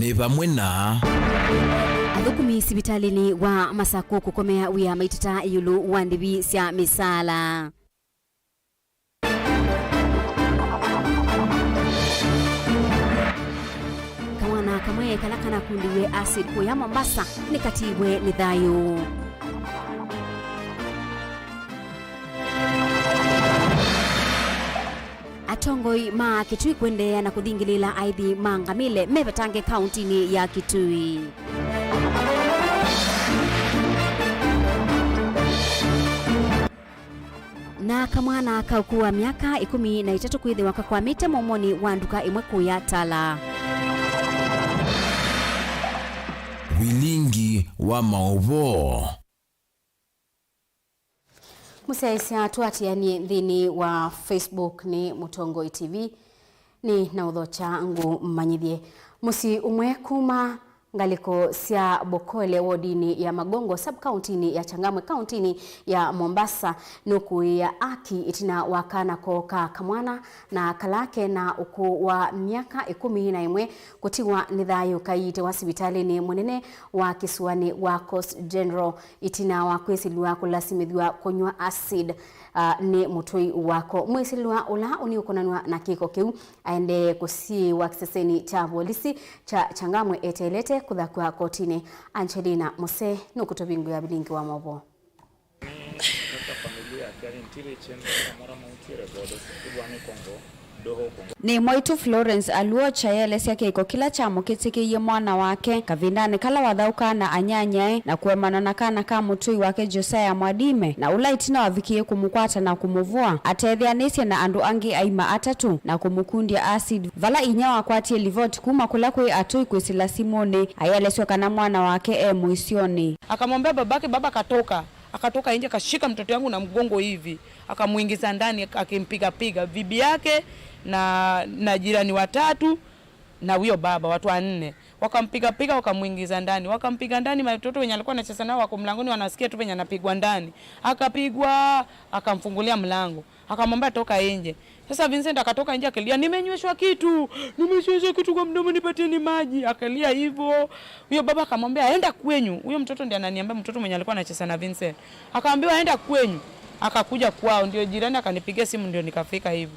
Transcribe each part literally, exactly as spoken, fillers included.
nĩ vamwe na. Athũkũmi sivitalĩnĩ wa Masaku kũkomea wĩa maitata ĩũlũ wa ndĩvi sya mĩsaala. Kamwana kamwe kala kanakundiw'e acid kũya Mombasa nĩkatiwe nĩ thayũ. Atongoi ma Kitui kũendeea na kũthingĩlĩĩla aithi ma ngamĩle mevetange kauntinĩ ya Kitui. Na kamwana ka ũkũũ wa myaka ĩkũmi na ĩtatũ kwĩthĩwa kakwamĩte mũomonĩ wa nduka ĩmwe kũya Tala. Vilingi wa maũvoo. Mũsyaĩĩsya tũatĩanĩe nthĩnĩ wa Facebook nĩ Mũtongoi T V. Nĩ na ũthokya ngũmanyĩthye. Mũsyĩ ũmwe kuma ngalĩko sya Bokole wodinĩ ya Magongo sub-kauntinĩ ya Changamwe kauntinĩ ya Mombasa nũkũĩĩa aki ĩtina wa kana koo ka kamwana na kala ke na ũkũũ wa myaka ĩkũmi na ĩmwe kũtiwa nĩ thayũ kaiitĩwa sivitalĩnĩ mũnene wa kĩsũanĩ wa Coast General ĩtina wa kwĩsĩlw'a kũlasimĩthw'a kũnyw'a acid, ah, nĩ mũtũi wako. Mwĩsĩlw'a ũla ũnĩũkonanw'a na kĩko kĩu aendee kũsiĩĩwa kĩsesenĩ kya volisi kya Changamwe eteelete kũthakw'a kotinĩ. Angelina Muse nũkũtũvingũĩa vilingi wa maũvoo. Nĩ mwaitũ Florence Aluocha aelesya kĩko kĩla kyamũkĩtĩkĩie mwana wake kavindanĩ kala wathaũkaa na anyanyae na kũemanwa na kana ka mũtũi wake Josiah Mwadime, na ũla ĩtina wavikĩie kũmũkwata na kũmũvũa atetheanĩsye na andũ angĩ aima atatũ na kũmũkundya acid, vala inyia wakwatie livoti kuma kũla kwĩ atũi kwĩsĩla simũnĩ aielesw'a kana mwana wake e mũisyonĩ. Akamwambia babake, "Baba katoka." Akatoka nje, akashika mtoto yangu na mgongo hivi, akamuingiza ndani, akimpigapiga bibi yake na, na jirani watatu na huyo baba, watu wanne. Wakampigapiga, wakamuingiza ndani, wakampiga ndani. Watoto wenye alikuwa anacheza nao wako mlangoni, wanasikia tu venye anapigwa ndani. Akapigwa, akamfungulia mlango, akamwambia, "Toka nje." Sasa Vincent akatoka nje akilia, "Nimenyweshwa kitu, nimenyweshwa kitu kwa mdomo, nipatieni maji." Akalia hivyo. Huyo baba akamwambia, "Enda kwenyu." Huyo mtoto ndiye ananiambia, mtoto mwenye alikuwa anacheza na Vincent. Akaambiwa, "Enda kwenyu." Akakuja kwao, ndio jirani akanipigia simu, ndio nikafika hivyo.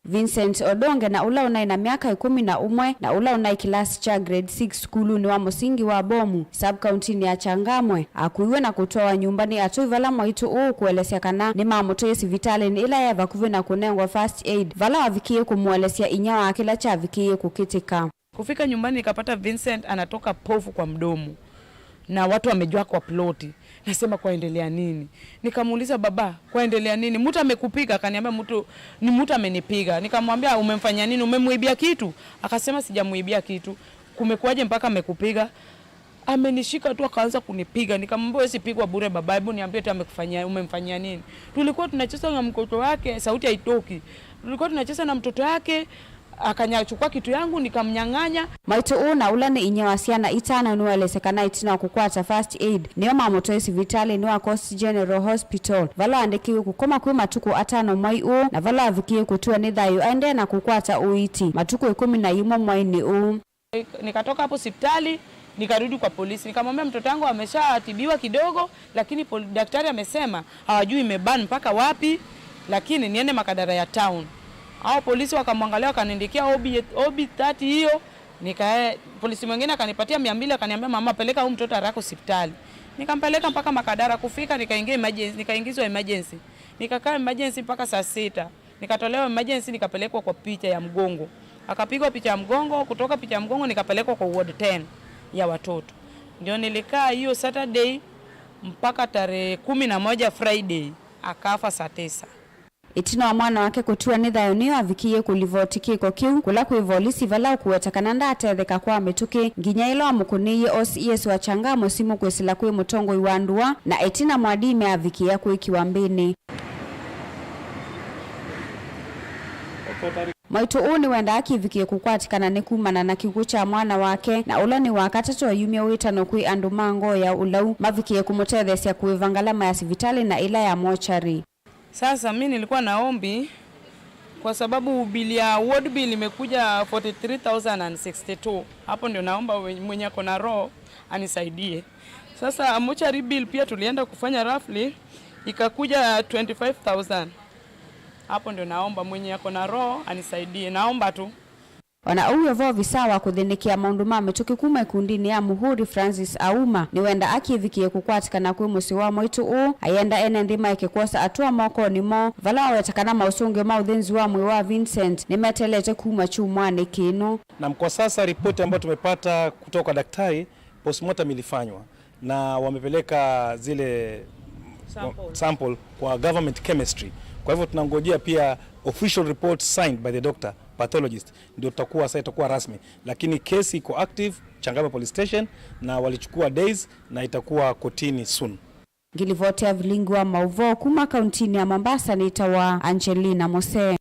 Vincent Odonge, na ũla ũnaĩ na myaka ĩkũmi na ũmwe na ũla ũnaĩ kĩlasi kya grade six sukulunĩ wa mũsingi wa Bomu, sub-kauntinĩ ya Changamwe, akuiwe na kũtwawa nyũmba nĩ atũi vala mwaitũ ũũ kũelesya kana nĩmamũtwaie sivitalĩnĩ ĩla yaĩ vakuvĩ na kũnengwa first aid, vala wavikĩie kũmũelesya inyia wa kĩla kyavikĩie kũkĩtĩka. Kufika nyumbani nikapata Vincent anatoka povu kwa mdomo na watu wamejaa kwa ploti. Nasema, "Kwaendelea nini?" Nikamuuliza, "Baba, kwaendelea nini? Mtu amekupiga?" Akaniambia, "Mtu, ni mtu amenipiga." Nikamwambia, "Umemfanya nini? Umemuibia kitu?" Akasema, "Sijamuibia kitu." "Kumekuwaje mpaka amekupiga?" Amenishika tu akaanza kunipiga. Nikamwambia, "Huwezi pigwa bure baba, hebu niambie tu amekufanyia, umemfanyia nini?" Tulikuwa tunacheza na mtoto wake, sauti haitoki. Tulikuwa tunacheza na mtoto wake, akanyachukua kitu yangu, nikamnyang'anya. Mwaitũ ũũ na ũla nĩ inyia wa syana itano nĩwaelesya kana ĩtina wa kũkwata first aid, nĩo mamũtwaie sivitalĩnĩ wa Coast General Hospital, vala waandĩkĩiwe kũkoma kwĩ matukũ atano mwai ũũ, na vala wavikĩie kũtiwa nĩ thayũ aendee na kũkwata ũiiti matukũ ĩkũmi na yĩmwe mwainĩ ũũ. Nikatoka hapo hospitali, nikarudi kwa polisi. Nikamwambia, "Mtoto wangu ameshatibiwa kidogo, lakini pol-, daktari amesema hawajui imeburn mpaka wapi, lakini niende Makadara ya town." Hao polisi wakamwangalia, wakaniandikia O B, O B thirty hiyo. Nika-, polisi mwingine akanipatia mia mbili, akaniambia, "Mama, peleka huyu mtoto haraka hospitali." Nikampeleka mpaka Makadara. Kufika, nikaingia emergency, nikaingizwa emergency. Nikakaa emergency mpaka saa sita. Nikatolewa emergency, nikapelekwa kwa picha ya mgongo. Akapigwa picha ya mgongo, kutoka picha ya mgongo nikapelekwa kwa ward ten ya watoto. Ndio nilikaa hiyo Saturday mpaka tarehe kumi na moja Friday, akafa saa tisa. Ĩtina wa mwana wake kũtiwa nĩ thayũ, nĩyo avikĩie kũlivoti kĩko kĩu kũla kwĩ volisi, vala ũkũweta kana ndaatetheka kwa mĩtũkĩ, nginya yĩla wamũkũnĩie O C S wa Changamwe simũ kwĩsĩla kwĩ mũtongoi wa ndũa, na ĩtina Mwadime avikĩĩa kũĩkĩwa mbĩnĩ. Mwaitũ ũũ nĩwendaa kĩvikĩe kũkwatĩkana nĩ kumana na kĩkw'ũ kya mwana wake, na ũla nĩ wa katatũ ayumya wĩtano kwĩ andũ ma ngoo ya ũlau mavikĩe kũmũtetheesya kũĩva ngalama ya sivitalĩ na ĩla ya mochari. Sasa mi nilikuwa na ombi Kwa sababu bill ya ward bill imekuja forty three thousand and sixty two. Hapo ndio naomba we-, mwenye ako na roho anisaidie. Sasa mortuary bill pia tulienda kufanya roughly, ikakuja twenty five thousand. Hapo ndio naomba mwenye ako na roho anisaidie. Naomba tu. O na ũu wĩ vo, ovisa wa kũthĩnĩkĩa maũndũ ma mĩtũkĩ kuma ĩkundinĩ ya Muhuri, Francis Auma, nĩwenda akĩvikĩe kũkwatĩkana kwĩ mũsyĩ wa mwaitũ ũũ, ayenda ene nthĩ maeke kwosa atũa mokonĩ moo, vala waweta kana maũsũngĩo ma ũthĩnzi wa mwĩĩ wa Vincent nĩmetelete kuma kyumwanĩ kĩno. Na kwa sasa ripoti ambayo tumepata kutoka kwa daktari, postmortem ilifanywa na wamepeleka zile sample kwa government chemistry. Kwa hivyo tunangojea pia official report signed by the doctor pathologist, ndio tutakuwa sasa, itakuwa rasmi, lakini kesi iko active Changamwe Police Station na walichukua days na itakuwa kotini soon. Ngilivoti ya vilingi wa maũvoo kuma kauntinĩ ya Mombasa nĩtawa Angelina Mose.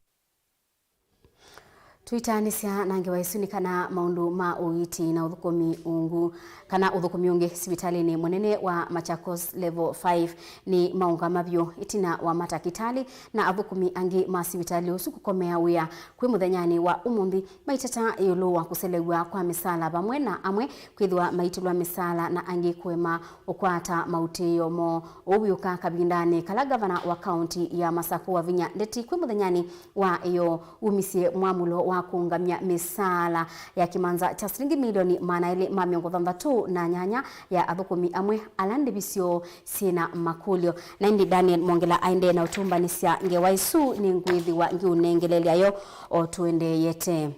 Tũitaanĩsya na ngewa ĩsu nĩ kana maũndũ ma ũiiti na ũthũkũmi ungu, kana ũthũkũmi ũngĩ sivitalĩnĩ mũnene wa Machakos Level five nĩ maũngama vyũ ĩtina wa matakĩtalĩ na athũkũmi angĩ ma sivitalĩ ũsu kũkomea wĩa kwĩ mũthenyanĩ wa ũmũnthĩ, maiteta ĩũlũ wa kũselew'a kwa mĩsaala vamwe na amwe kwĩthĩwa maitũlwa mĩsaala na angĩ kũema ũkwata mautĩĩo moo. Ũu wĩũka kavindanĩ kala ngavana wa kaunti ya Masakũ wavinya ndeti kwĩ mũthenyanĩ wa ĩyoo wumisye mwamũlo wa kũũngamya mĩsaala ya kĩmanza kya silingi milioni maana elĩ ma mĩongo thanthatũ na nyanya ya athũkũmi amwe ala ndĩvi syoo syĩ na makũlyo. Na ĩndĩ Daniel Mwongela aendee na ũtũmbanĩsya ngewa ĩsu, nĩngwĩthĩwa ngĩũnengelelya yo o tũendeeyete.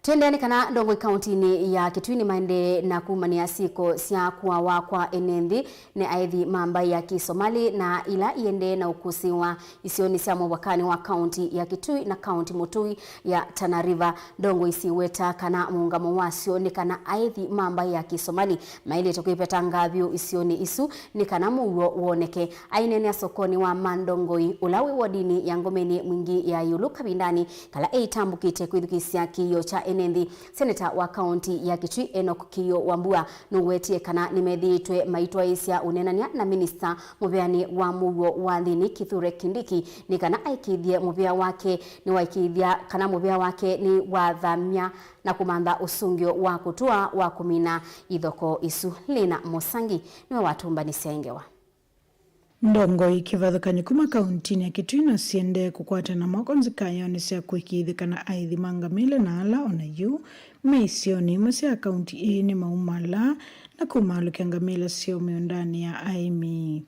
Tũendee nĩ kana ndongoi kauntinĩ ya Kitui nĩmaendee na kumanĩa syĩko sya kũawa kwa ene nthĩ nĩ aĩthi ma mbaĩ ya Kĩsomali na ila iendee na ũkũsĩĩwa isionĩ sya mũvakanĩ wa kaunti ya Kitui na kaunti mũtũi ya Tana River. Ndongoi siweta kana mũũngamo wasyo nĩ kana aĩthi ma mbaĩ ya Kĩsomali maĩlĩte kwĩvetanga vyũ isionĩ isu nĩ kana mũuo woneke. Aineenea sokonĩ wa Mandongoi, ũla wĩ wodinĩ ya Ngomeni Mwingi ya ĩũlũ kavindanĩ kala eitambũkĩte kwĩthukĩĩsya kĩĩo kya ene nthĩ, seneta wa kaunti ya Kitui Enoch Kĩĩo Wambua nũwetie kana nĩmethĩĩtwe maitwaĩĩsya ũneenany'a na minista mũveanĩ wa mũuo wa nthĩnĩ Kithure Kindiki nĩ kana aĩkĩĩthye mũvea wake nĩwaĩkĩĩthya kana mũvea wake nĩwathamya na kũmantha ũsũngĩo wa kũtũa wa kũmina ithokoo isu. Lina Mũsangi nĩwe watũmbanĩsya ngewa. Ndongoi kĩvathũkany'o kuma kauntinĩ ya Kitui no siendee kũkwatana moko nzikaĩonĩ sya kũĩkĩĩthya kana aĩthi ma ngamĩle na ala o na yu me isionĩ imwe sya kaunti ĩĩ nĩmaumala na kũmaalũkya ngamĩle syoo mĩũndanĩ ya aĩmi.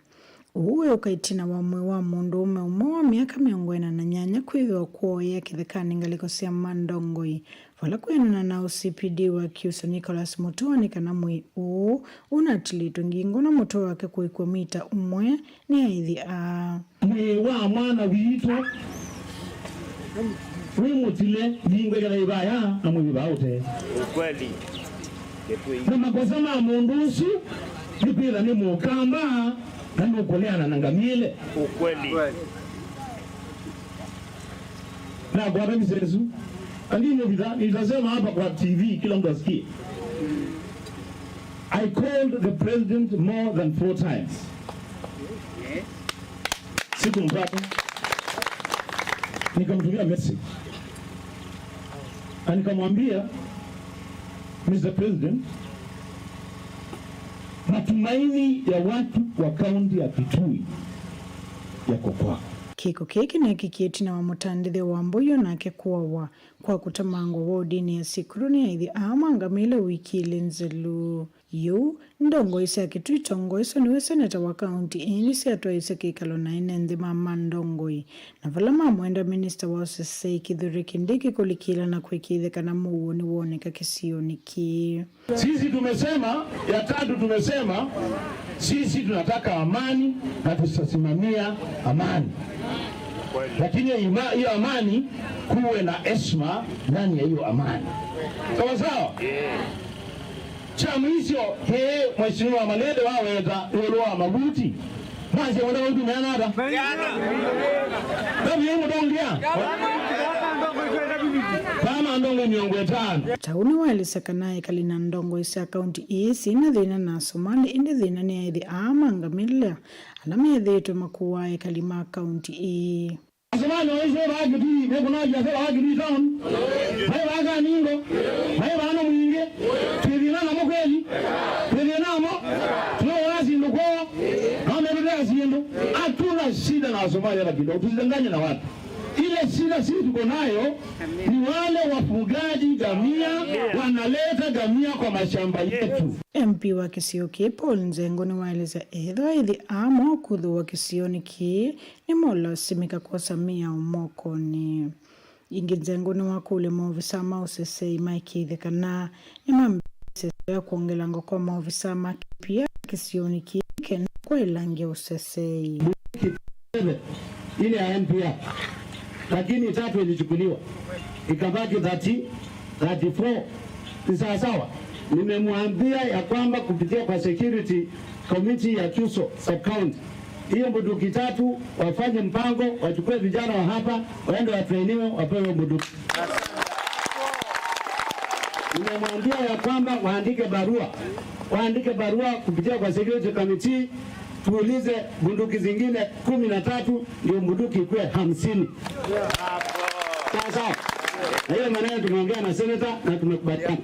Ũu wĩũka ĩtina wa mwĩĩ wa mũndũũme ũmwe wa myaka mĩongo ĩna na nyanya kwĩthĩwa kũoea kĩthekanĩ ngalĩko sya Mandongoi, vala kwĩanana na O C P D wa Kyuswa Nicholas Mutua nĩ kana mwĩĩ ũũ ũnatilĩtwe ngingo na mũtwe wake kũĩkw'a mita ũmwe nĩ aĩthi aa. Mwĩĩ wa mwana witũ wĩ mũtile ngingo ĩkala ĩvaya na mwĩĩ vaa ũtee. Ukweli. Na makosa ma mũndũ ũsu nĩ kwĩtha nĩ mũkamba na nũkũleana na ngamĩle. Ukweli. Na kwa kabisa Yesu, lakini ndio vita-, nitasema hapa kwa T V kila mtu asikie. I called the president more than four times. Sikumpata. Nikamtumia message. Na nikamwambia, Mister President, matumaini ya watu wa kaunti ya Kitui yako kwako. Kĩko kĩĩ kĩneekĩkie ĩtina wa mũtandĩthya wa mbũi o nake kũawa kwa kũtemangwa wodinĩ ya Sikuru nĩ aĩthi aa ma ngamĩle wiki ilĩ nzelu. Yu, ndongoi sya Kitui itongoeswe nĩwe seneta wa kaunti ĩĩ nĩsyatwaĩĩsye kĩkalo na ene nthĩ ma Mandongoi, na vala mamwenda minista wa ũseseĩ Kithure Kindiki kũlikĩla na kũĩkĩĩthya kana mũuo nĩwoneka kĩsionĩ kĩĩ. Sisi tumesema, ya tatu tumesema, sisi tunataka amani na tutasimamia amani. Lakini hiyo ima-, hiyo amani, kuwe na heshima ndani ya hiyo amani. Sawa sawa? Kya mwisyo, kĩĩ Mheshimiwa Malende waweta ĩũlũ wa mavuti. Masya wenda wautumĩana ata? Ndaviĩ mũtongea? Kama ndongo mĩongo ĩtano. Ta ũu nĩwaelesya kana ekali na ndongoi sya kaunti ii syĩna thĩna na Asomali, ĩndĩ thĩna nĩ aĩthi aa ma ngamĩla ala methĩĩtwe makũaa ekali ma kaunti ii. Asomali waisye vaa Kitui, mekũna biashara vaa Kitui town. Vai vaa Kaningo, vai vaa na mwingĩ. Twĩthĩna namo kweli? Twĩthĩna namo? Tũnaona syĩndũ kwoo. Na wametũtea syĩndũ. Hatuna shida na Wasomali hata kidogo. Tusidanganye na watu. Ile shida sisi tuko nayo ni wale wafugaji ngamia wanaleta ngamia kwa mashamba yetu. M P wa kĩsio kĩĩ Paul Nzengo nĩwaelesya ethĩwa aithi aa mokũthũwa kĩsionĩ kĩĩ nĩmolasimĩka kwosa mĩao mokonĩ. Ĩngĩ Nzengo nĩwakũlya maovisa ma ũsesei maĩkĩĩthye kana nĩmambĩĩe ĩseso ya kwongelangwa kwa maovisa ma K P R kĩsionĩ kĩĩ kenda kwaĩlangya ũsesei. Ile ya N P R, lakini tatu ilichukuliwa, ikabaki thirty, thirty-four. Ni sawasawa. Nimemwambia ya kwamba kupitia kwa security committee ya KIUSO sub county, hiyo bunduki tatu wafanye mpango, wachukue vijana wa hapa, waende watrainiwe, wapewe bunduki. Nimemwambia ya kwamba waandike barua, waandike barua kupitia kwa security committee, tuulize bunduki zingine kumi na tatu ndio bunduki ikuwe hamsini. Sawa sawa. Na hiyo maneno tumeongea na senator na tumekubaliana.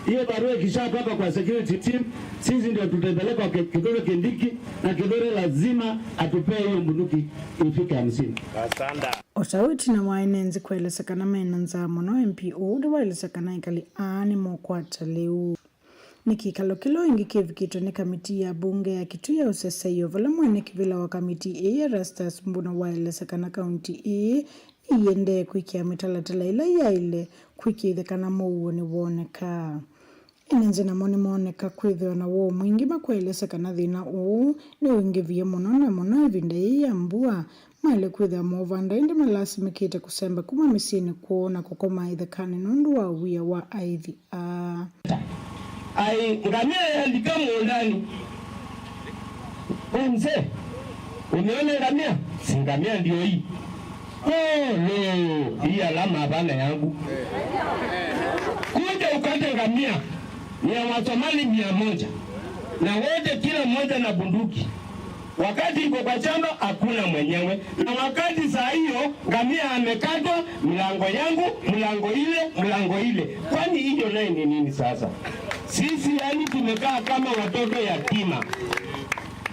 Hiyo barua ikishatoka kwa security team, sisi ndio tutapeleka kwa Ki-, Kithure Kindiki, na Kithure lazima atupee hiyo bunduki ifike hamsini. Asante. O ta ũu ĩtina wa ene nthĩ kũelesya kana mena nzaa mũno, M P ũũ nĩwaelesya kana ekali aa nĩmeũkwata lĩu. Nĩ kĩkalo kĩla o ĩngĩ kĩvikĩtwe nĩ kamitii ya mbunge ya Kitui ya ũseseio, vala mwene kĩvĩla wa kamitii ĩĩ Erastus Mbuna waelesya kana kaunti ĩĩ nĩyĩendee kwĩkĩa mĩtalatala ĩla yaĩle kwĩkĩĩthya kana mũuo nĩwoneka. Ene nthĩ namo nĩmooneka kwĩthĩwa na woo mwingĩ makũelesya kana thĩna ũũ nĩũingĩvie mũno na mũno ĩvinda yĩĩ ya mbua, maĩle kwĩthĩwa meũvanda ĩndĩ malasimĩkĩte kũsemba kuma mĩsyĩnĩ kwoo na kũkoma ĩthekanĩ nũndũ wa wia wa aithi aa. Ai, ngamia yalika mũũndanĩ. We mzee, umeona ngamia? Si ngamia ndio hii. Oh, no, hii alama hapana yangu. Kuja ukate ngamia ni ya Wasomali mia moja, na wote kila mmoja na bunduki. Wakati iko kwa shamba, hakuna mwenyewe. Na wakati saa hiyo, ngamia amekatwa, mlango yangu, mlango ile, mlango ile. Kwani hiyo naye ni nini sasa? Sisi yani tumekaa kama watoto yatima.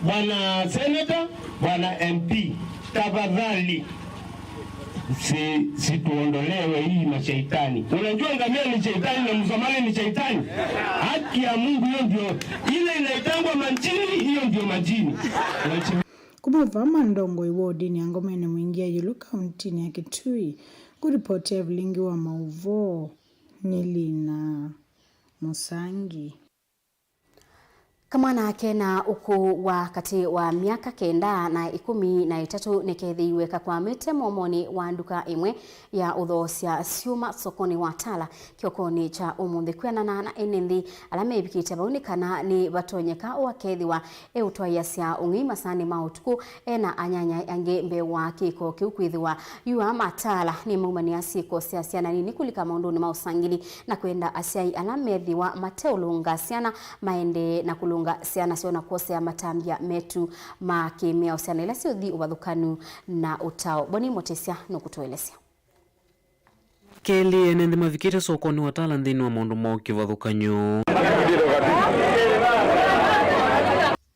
Bwana Senator, Bwana M P, tafadhali, si, situondolewe hii mashetani. Unajua ngamia ni shetani na Msomali ni shetani? Haki ya Mungu, hiyo ndio ile inaitangwa majini, hiyo ndio majini. Kuma vaa ma ndongoi wa ũndĩni Angomene Mwingi ya Ĩũlũ kauntinĩ ya Kitui, ngũripoti ya vilingi wa maũvoo nĩ Lina Mũsangi. Kamwana kena ũkũũ wa katĩ wa myaka kenda na ĩkũmi na ĩtatũ nĩkethĩiwe kakwamĩte mũomonĩ wa nduka ĩmwe ya ũthoosya syũma sokonĩ wa Tala kĩokonĩ kya ũmũnthĩ. Kwĩanana na ene nthĩ ala mevikĩte vau, nĩ kana nĩ vatonyeka ũakethĩwa eũtwaĩasya ũng'ei masaanĩ ma ũtukũ ena anyanyae angĩ mbee wa kĩko kĩu kwĩthĩwa yu aa ma Tala nĩmaumanĩa syĩko sya syana nini kũlika maũndũnĩ ma ũsangĩli, na kwenda asyai ala methĩwa mateũlũnga syana maendee na kũlũnga syana syoo na kwosea matambya metu ma kĩmĩao syana ila syĩũthi ũvathũkanu na ũtao. Boni Motesya nũkũtũelesya. Kelĩ, ene nthĩ mavikĩte sokonĩ wa Tala nthĩnĩ wa maũndũ ma kĩvathũkany'o.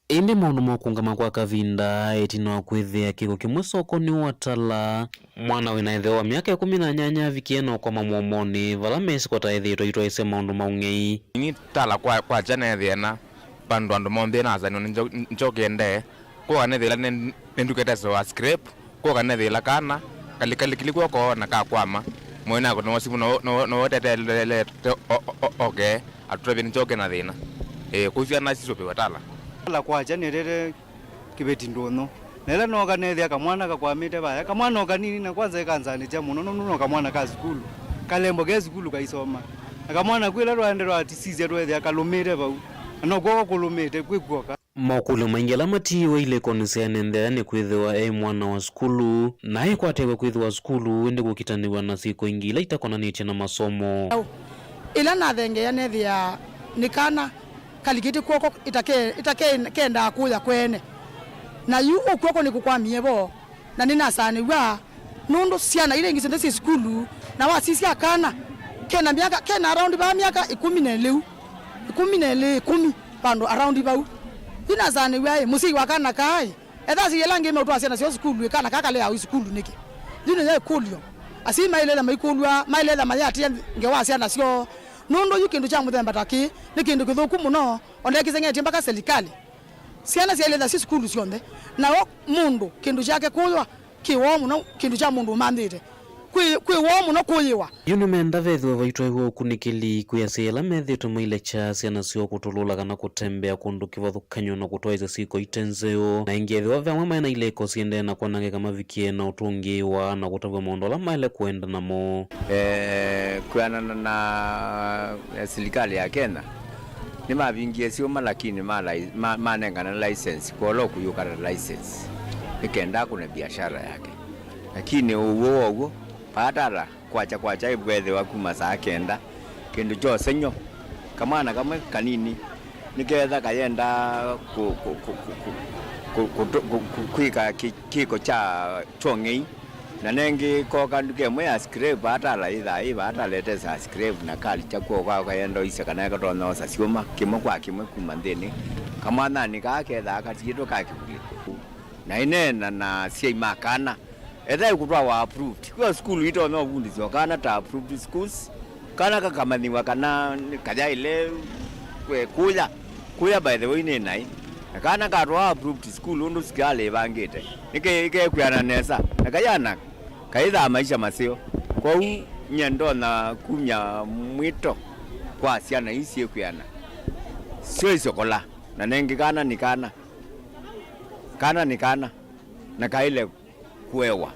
Ĩndĩ maũndũ ma kũũngama kwa kavinda, ĩtina wa kwĩthĩa kĩko kĩmwe sokonĩ wa Tala, mwana wĩ na ĩtheo wa myaka ĩkũmi na nyanya avikie na ũkwama mũomonĩ, vala mesĩ kwata ethĩĩtwe aitwaĩsya maũndũ ma ũng'ei. Ni Tala kwa, kwakya neethĩa na vandũ andũ monthe na asanĩwa nĩ njo-, njoke ndee. Kwoka nethĩla nĩ, nĩ nduka ĩtasewa scrap. Kwoka nethĩla kana kalikalikili kw'oko na kakwama. Mwene ako nĩwa simũ no, no, no weteteelete o, o, o, oke atũtavye nĩ njoke na thĩna. Ĩĩ, kũu syana sisũvĩwe Tala. Tala kwakya nĩetete kĩveti ndũnyũ. Na ĩla nooka neethĩa kamwana kakwamĩte vaya. Kamwana o kanini na kwanza ĩkanzanĩsya mũno nũndũ no kamwana ka sukulu. Kalembo ke sukulu kaisoma. Na kamwana kwĩ ĩla twaendee twatisisya tweethĩa kalũmĩte vau. Na no kw'oko kũlũmĩte kwĩ kuoka. Mokũlyo maingĩ ala matiiwe ilĩkonĩ sya ene nthĩ aya nĩ kwĩthĩwa e mwana wa sukulu, na aikwatĩwe kwĩthĩwa sukulu, ĩndĩ kũkitanĩw'a na syĩko ingĩ ila itakonanĩtye na masomo. Ĩla nathengeea, neethĩa nĩ kana kalikĩtye kw'oko ĩtake-, ĩtake-, kendaa kũya kwene. Na yu ũkw'oko nĩkũkwamie vo, na nĩnasaanĩw'a Nũndũ syana ila ingĩ syonthe syĩ sukulu, na wasisya kana kena myaka, kena around vaa myaka ĩkũmi na ĩlĩ, ĩkũmi na ĩlĩ, ĩkũmi, vandũ around vau. Yu nasanĩw'a ĩ, mũsyai wa kana kaa ĩ, etha asyai ala angĩ meũtwaa syana syoo sukulu ĩ, kana kaa kaleawa ĩ sukulu nĩkĩ? Yu nĩyo ĩkũlyo. Asyai maĩlĩtha maikũlw'a, maĩlĩtha mayatĩĩa ngewa wa syana syoo, nũndũ yu kĩndũ kya mũthemba ta kĩĩ nĩ kĩndũ kĩthũku mũno, ona kĩseng'etye mpaka selikalĩ. Syana syaĩlĩtha syĩ sukulu syonthe, nao mũndũ kĩndũ kyake kũywa. Kĩ woo mũno, kĩndũ kya mũndũ ũmanthĩte. Kwĩ, kwĩ woo mũno kũyĩwa. Yu nĩmenda vethĩwe vaitwaĩwa ũkunĩkĩli kwĩ asyai ala methĩĩtwe mailekya syana syoo kũtũlũla kana kũtembea kũndũ kĩvathũkany'o na kũtwaĩsya syĩko ite nzeũ. Na ĩngĩ ethĩwa ve amwe maĩ na ilĩko syĩendee na kwanangĩka mavikie na ũtũngĩĩwa na kũtavw'a maũndũ ala maĩle kũenda namo. Eh, kwĩanana na eh, silikalĩ ya Kenya, nĩmavingie syũma, lakini malai-, ma-, manengana license, kwola ũkũyũka na license nĩ kenda akũne biashara yake. Lakini ũw'o wow'o, paatala kwakya kwakya ĩvwethĩwa kuma saa kenda, kĩndũ kya ũsengy'o, kamwana kamwe kanini nĩketha kayenda kũ-, kũ-, kũ-, kũ-, kũ-, kũtũ-, kũ-, kũ-, kwĩka kĩ-, kĩko kya kyong'ei. Na nengĩ koka nduka ĩmwe ya scrap, atala ĩthaa ĩ vaa, atalete sa scrap na kalikya kw'oko, akayenda oisya kana ekatonya osa syũma kĩmwe kwa kĩmwe kuma nthĩnĩ. Kamwanyanĩ kaa kethaa katiĩtwe ka kĩvulĩ. Na ĩneena na asyai ma kana, ethai kũtwawa approved. Kwĩ sukulu itonya ũvundĩsya o kana ta approved schools, kana kakamanyĩwa kana nĩ kayaĩle kwe-, kũya. Kũya, by the way, nĩ naĩ. Na kana katwawa approved school ũndũ sikalĩ ĩvangĩte, nĩke-, ĩkekwĩana nesa na kayana kaĩthaa maisha maseo. Kwoou nyie ndonya kumya mwĩto kwa syana ii syĩkwĩana, syoĩsye kũla. Na nengĩ kana nĩ kana, kana nĩ kana, na kaĩle kũewa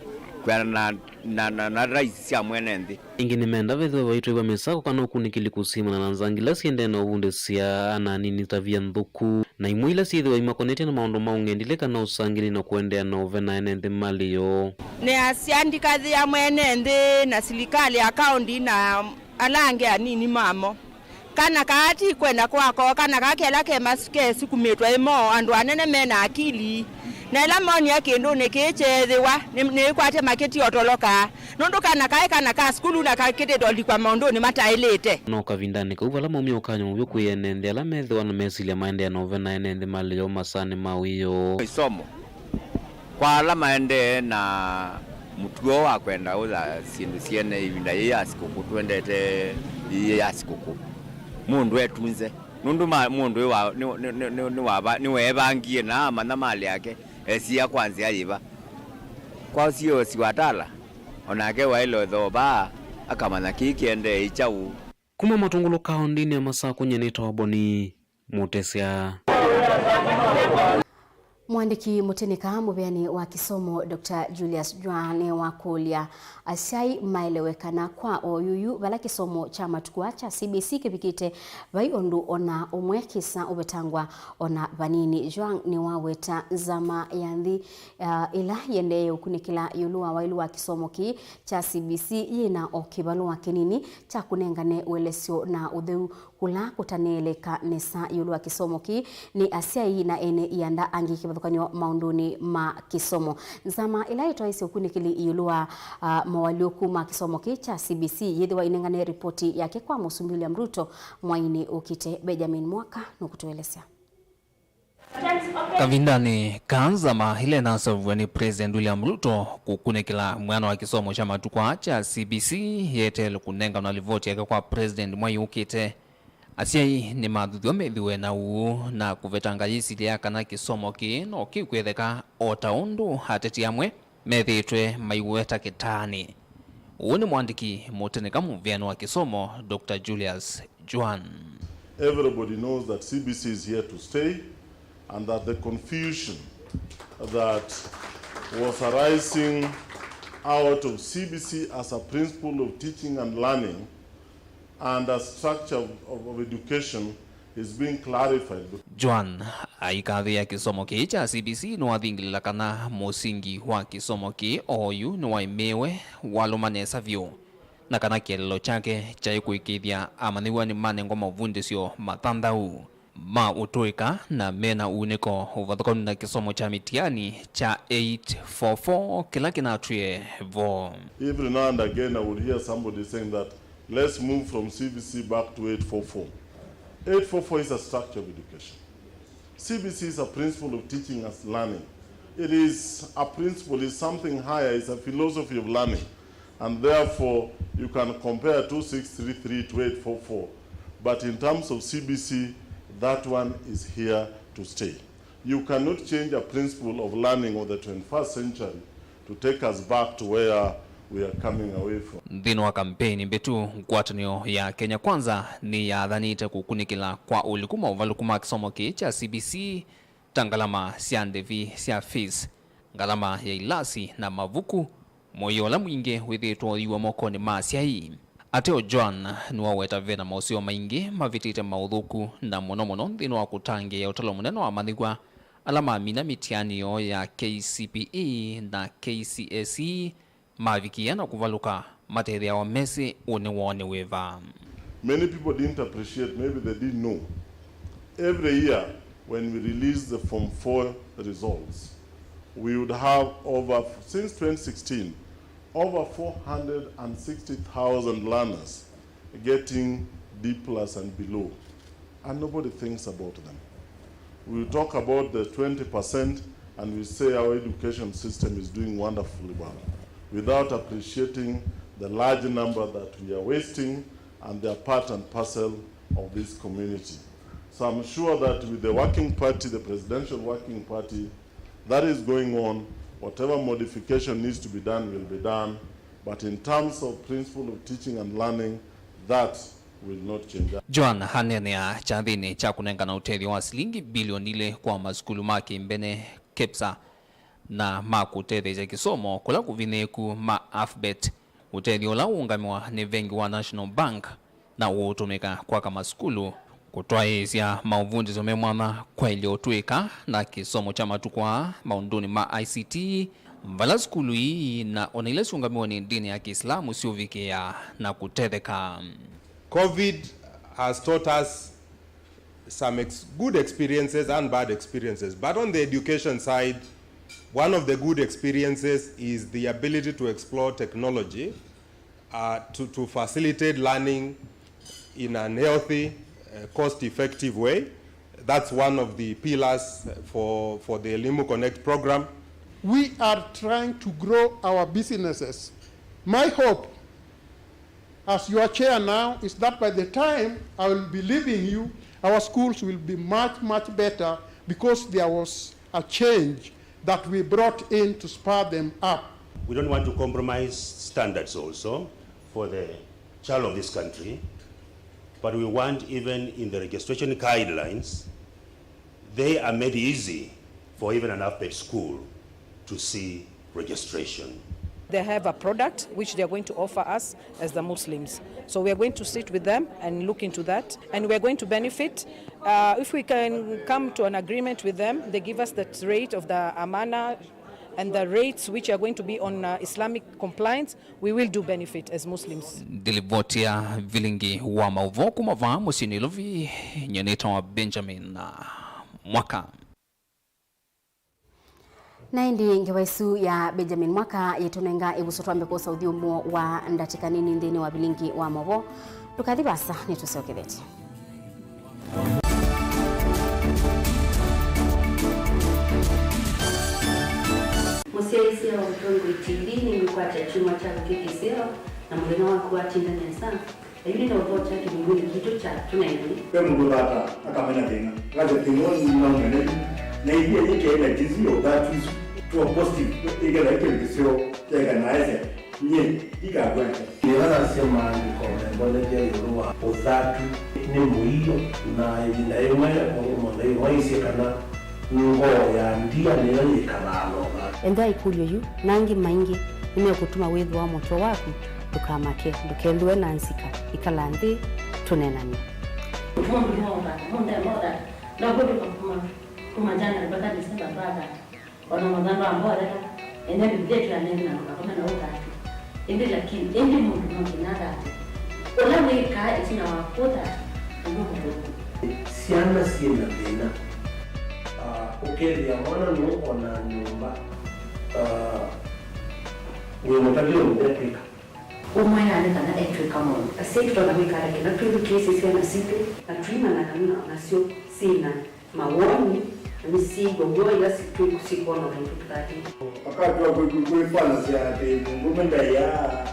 kwĩana na, na, na, na rights sya mwene nthĩ. Ĩngĩ nĩmenda vethĩwe vaitwaĩwa mĩsako kana ũkunĩkĩli kũsimana na nzangila syĩendee na ũvundĩsya ana anini tavia nthũku, na imwe ila syĩthĩwa imakonetye na maũndũ ma ũng'endilĩ kana ũsangĩli na kũendeea na ũvena ene nthĩ malĩ yoo. Nĩasya ndikathĩa mwene nthĩ na silikalĩ ya kaũndi na ala angĩ anini mamo. Kana kaa ti kwenda kwako, kana kaa kela ke mas-, kesukumĩtwe ĩmo andũ anene me na akili. Na ĩla monie kĩndũnĩ kĩĩ kyeethĩwa, nĩ, nĩĩkwatya makĩtiotoloka. Nũndũ kana kaĩ kana ka sukulu na kakĩtĩtwe likwa maũndũnĩ mataĩlĩte. No kavindanĩ kau vala maumya ũkany'o mũvyũ kwĩ ene nthĩ ala methĩwa na mesilya maendeea na ũvena ene nthĩ malĩ yoo masaanĩ ma wĩoo. Ĩsomo. Kwa ala maendee na mũtuo wa kwenda ũya syĩndũ syene ĩvinda yĩĩ ya sikũkũ, twendete yĩĩ ya sikũkũ, mũndũ etunze, nũndũ ma-, mũndũ ĩ wa-, nĩ, nĩ, nĩ, nĩ, nĩwava-, nĩweevangie na amanya malĩ ake esiĩa kwa nzĩa yĩva. Kwa ũsiĩĩsi wa Tala, o nake waĩle ũthoo vaa akamanya kĩĩ kĩendee kyaũ. Kuma Matũngũlũ kaũndĩnĩ ya Masakũ, nyie nĩtawa Boni Mũtesya. Mũandĩki mũtĩnĩka mũveani wa kĩsomo, Doctor Julius Jwang, nĩwakũlya asyai maelewe kana kwa oyuyu vala kĩsomo kya matukũ aa kya C B C kĩvikĩte, vai ũndũ ona ũmwe kĩsa ũvetangwa ona vanini. Jwang nĩwaweta nzama ya nthĩ, ah, ĩla yĩendee ũkunĩkĩla ĩũlũ wa waĩlu wa kĩsomo kĩĩ kya C B C yĩna o kĩvalũa kĩnini kya kũnengane ũelesyo na ũtheu kũla kũtaneeleka nesa ĩũlũ wa kĩsomo kĩĩ nĩ asyai na ene ianda angĩ kĩvathũkany'o maũndũnĩ ma kĩsomo. Nzama ĩla ĩtwaĩsye ũkunĩkĩli ĩũlũ wa, ah, moalyũku ma kĩsomo kĩĩ kya C B C yĩthĩwa ĩnengane ripoti yake kwa Mũsumbĩ William Ruto mwainĩ ũkĩte. Benjamin Mwaka nũkũtũelesya. Kavindanĩ kaa, nzama ĩla ĩnaseũvw'a nĩ President William Ruto kũkunĩkĩla mwĩano wa kĩsomo kya matukũ aa kya C B C yeteele kũnenganwa livoti yake kwa President mwai ũkĩte. Asyai nĩmathuthw'a methĩwe na ũũ na kũvetanga yĩsilya ya kana kĩsomo kĩĩ no kĩkwĩtheka o ta ũndũ ateti amwe methĩĩtwe maiweta kĩtaanĩ. Ũũ nĩ mũandĩki mũtĩnĩka mũveani wa kĩsomo, Doctor Julius Jwang. Everybody knows that C B C is here to stay and that the confusion that was arising out of C B C as a principle of teaching and learning and a structure of, of, of education is being clarified. Jwang aikathĩa kĩsomo kĩĩ kya C B C nĩwathingĩlĩla kana mũsingi wa kĩsomo kĩĩ oyu nĩwaĩmĩĩwe walũma nesa vyũ, na kana kĩeleelo kyake kyaĩ kũĩkĩĩthya amanyĩw'a nĩmanengwa maũvundĩsyo mathanthau. ma ũtũĩka na mena uunĩko ũvathũkanu na kĩsomo kya mĩtiani kya eight four four kĩla kĩnatwĩe vo. Every now and again I would hear somebody saying that, "Let's move from C B C back to eight four four." Eight four four is a structure of education. C B C is a principle of teaching us learning. It is a principle, it's something higher, it's a philosophy of learning. And therefore, you can compare two six three three to eight four four. But in terms of C B C, that one is here to stay. You cannot change a principle of learning of the twenty-first century to take us back to where we are coming away from. Nthĩnĩ wa kampeini mbĩtu, ngwatanĩo ya Kenya Kwanza nĩyathanĩte kũkunĩkĩla kwa ũliku maũvalũku ma kĩsomo kĩĩ kya C B C, ta ngalama sya ndĩvi sya fees, ngalama ya ilasi na mavuku, mũio ũla mwingĩ wĩthĩĩtwe ũiwa mokonĩ ma asyai. Ateo Joan nĩwaweta vena maũseo maingĩ mavĩtĩte maũthũku, na mũno mũno nthĩnĩ wa kũtangĩĩa ũtalo mũnene wa amanyĩw'a ala mamina mĩtiani yoo ya K C P E na K C S E, mavikĩĩa na kũvalũka, matethĩawa mesĩ ũnĩ woo nĩ wĩva. Many people didn't appreciate, maybe they didn't know. Every year when we release the Form four results, we would have over, since twenty sixteen, over four hundred and sixty thousand learners getting D plus and below, and nobody thinks about them. We talk about the twenty percent and we say our education system is doing wonderfully well, without appreciating the large number that we are wasting and they are part and parcel of this community. So I'm sure that with the working party, the presidential working party, that is going on. Whatever modification needs to be done will be done. But in terms of principle of teaching and learning, that will not change. Joan aneenea kyathĩnĩ kya kũnengana ũtethyo wa silingi bilioni ilĩ kwa masukulu ma kĩmbene, KEPSA, na ma kũtetheesya kĩsomo kũla kũvinyĩĩku ma AFBET, ũtethyo ũla ũũngamĩwa nĩ vengi wa National Bank, na ũũtũmĩka kwaka masukulu, kũtwaĩĩsya maũvundĩsyo me mwanya, kwaĩlya ũtũĩka na kĩsomo kya matukũ aa maũndũnĩ ma I C T, vala sukulu ii na ona ila syũngamĩwe nĩ ndĩni ya Kĩislamu syũvikĩĩa na kũtetheka. COVID has taught us some ex-, good experiences and bad experiences. But on the education side, one of the good experiences is the ability to explore technology, uh, to, to facilitate learning in an healthy, uh, cost-effective way. That's one of the pillars for, for the Elimu Connect program. We are trying to grow our businesses. My hope as your chair now is that by the time I will be leaving you, our schools will be much, much better because there was a change that we brought in to spur them up. We don't want to compromise standards also for the child of this country, but we want, even in the registration guidelines, they are made easy for even an AFBET school to see registration. They have a product which they are going to offer us as the Muslims. So we are going to sit with them and look into that. And we are going to benefit. Uh, if we can come to an agreement with them, they give us that rate of the amana and the rates which are going to be on, uh, Islamic compliance, we will do benefit as Muslims. Ndilivoti ya vilingi wa maũvoo kuma vaa mũsyĩ Nairobi, nyie nĩtawa Benjamin, uh, Mwaka. Na ĩndĩ ngewa ĩsu ya Benjamin Mwaka yĩtũnenga ĩvuso twambe kwosa ũthyũmũo wa ndatĩka nini nthĩnĩ wa vilingi wa maũvoo. Ndũkathi vaasa, nĩtũsyokethetye. Mũsyaĩĩsya wa Ũtongoi T V nĩngũkwatya kyumwa kyaku kĩ kĩseo, na mũthenya waku watinda nesa. Ĩndĩ nĩ ũthokya kĩlungunĩ kitũ kya tũnenani. Ve mũndũ ũthata akamena thĩna, akasya thĩna ũũ nĩ naumene yu, na ĩthĩa yĩkee na jisi ya ũthatu isu twa positive, ĩkethwa ĩ kĩndũ kĩseo kyaĩka na aĩsya, nyie ndikakwata. Nĩwasasya maandĩko membonethya ĩũlũ wa ũthatu nĩ mũio, na ĩvinda yĩmwe mũndũ ũmwe aisye kana ngoo ya ndia nĩyo yĩkalaa na ũthatu. Ethĩwa ĩkũlyo yu na angĩ maingĩ nĩmekũtuma wĩthĩwa mũtwe waku, ndũkamake, ndũkethĩwe na nzika. Ĩkala nthĩ, tũneenany'e. Mũndũ nĩwaũthata, mũndũ nĩwaũthata. Ndakũtũka kuma, kuma January mpaka December twathata. Ona mũthanga wa mbolela, ene Biblia tũyanene na ndũkakome na ũthatu. Ĩndĩ lakini, ĩndĩ mũndũ no nginya athate. Ũla wĩkaa ĩtina wa kũthata, nĩw'o mũthũku. Syana syĩ na thĩna. Ah, ũkethĩa mwana nũkona nyũmba, ah, wĩ mũtavyo nũndetwĩka. Ũmwe nĩ kana etwĩka maũndũ. Asyai tũtonya kwĩka ata kĩla twĩthukĩĩsye syana sitũ na tũimanya kana nasyo syĩ na mawoni na nĩsyĩw'a w'o ĩla syĩkwona maitũ tũthatĩte? Wakati wa kwĩfanasya atĩ mũndũũme ndaĩaa,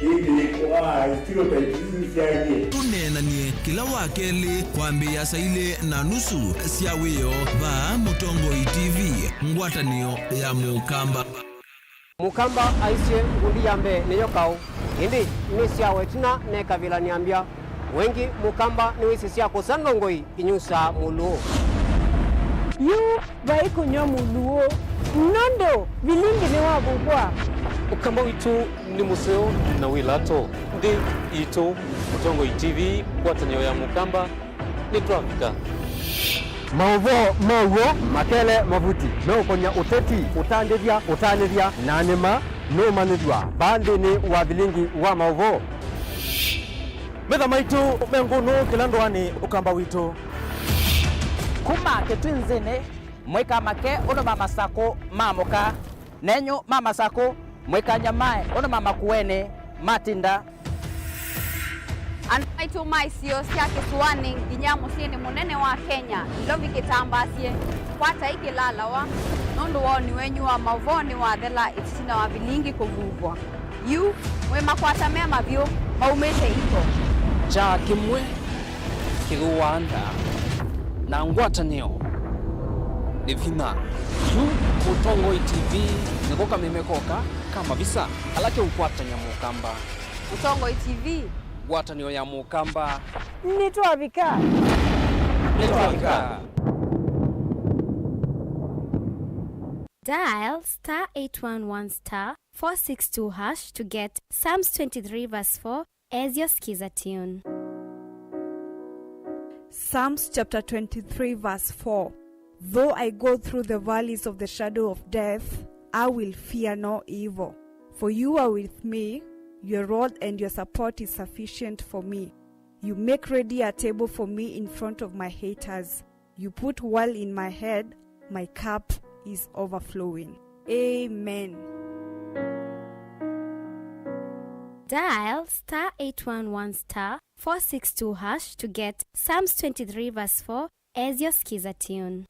ĩndĩ kwa stereotypes isu syaĩlye. Tũneenany'e kĩla wa kelĩ kwambĩĩa saa ilĩ na nusu sya wĩoo vaa Mũtongoi T V, ngwatanĩo ya Mũkamba. Mũkamba aisye ngundi ya mbee nĩyo kaũ, ĩndĩ nĩ syawa ĩtina nekavilany'a mbya. Wengĩ Mũkamba nĩwĩsĩ sya kũsa ndongoi inyusaa mũlũũ. Yu vai kũnyw'a mũlũũ, nũndũ vilingi nĩwavukwa. Ũkamba witũ nĩ mũseo na wĩ lato. Nthĩ itũ, Mũtongoi T V, ngwatanĩo ya Mũkamba, nĩtwavika. Maũvoo ma w'o makele mavuti meũkony'a ũteti, ũtandĩthya, ũtanĩthya, na nĩma nũũmanyĩthw'a vaa nthĩnĩ wa vilingi wa maũvoo. Metha maitũ me ngũnũ kĩla ndũanĩ Ũkamba witũ. Kuma Kĩtwinzĩnĩ, mũikamake ũndũ ma Masakũ maamũka. Nenyu ma Masakũ, mũikanyamae ũndũ ma Makueni matinda. Andũ maitũ ma isio sya kĩsũanĩ nginya mũsyĩnĩ mũnene wa Kenya, Nairobi kĩtambaasye, kwatai kĩlalawa, nũndũ woni wenyu wa maũvoo nĩwathela ĩtina wa vilingi kũvuvwa. Yu, mwĩ makwata mema vyũ maumĩte iko. Kyaa kĩmwe kĩthũaa nda, na ngwatanĩo nĩ vinya. Yu Mũtongoi T V nĩko kameme koka ka mavisa ala keũkwatany'a Mũkamba. Mũtongoi T V. Ngwatanĩo ya Mũkamba. Nĩtwavika. Nĩtwavika. Dial star eight one one star four six two hash to get Psalms twenty-three verse four as your Skiza tune. Psalms chapter twenty-three, verse four. Though I go through the valleys of the shadow of death, I will fear no evil. For you are with me, your rod and your support is sufficient for me. You make ready a table for me in front of my haters. You put oil in my head, my cup is overflowing. Amen. Dial star eight one one star four six two hash to get Psalms twenty-three verse four as your Skiza tune.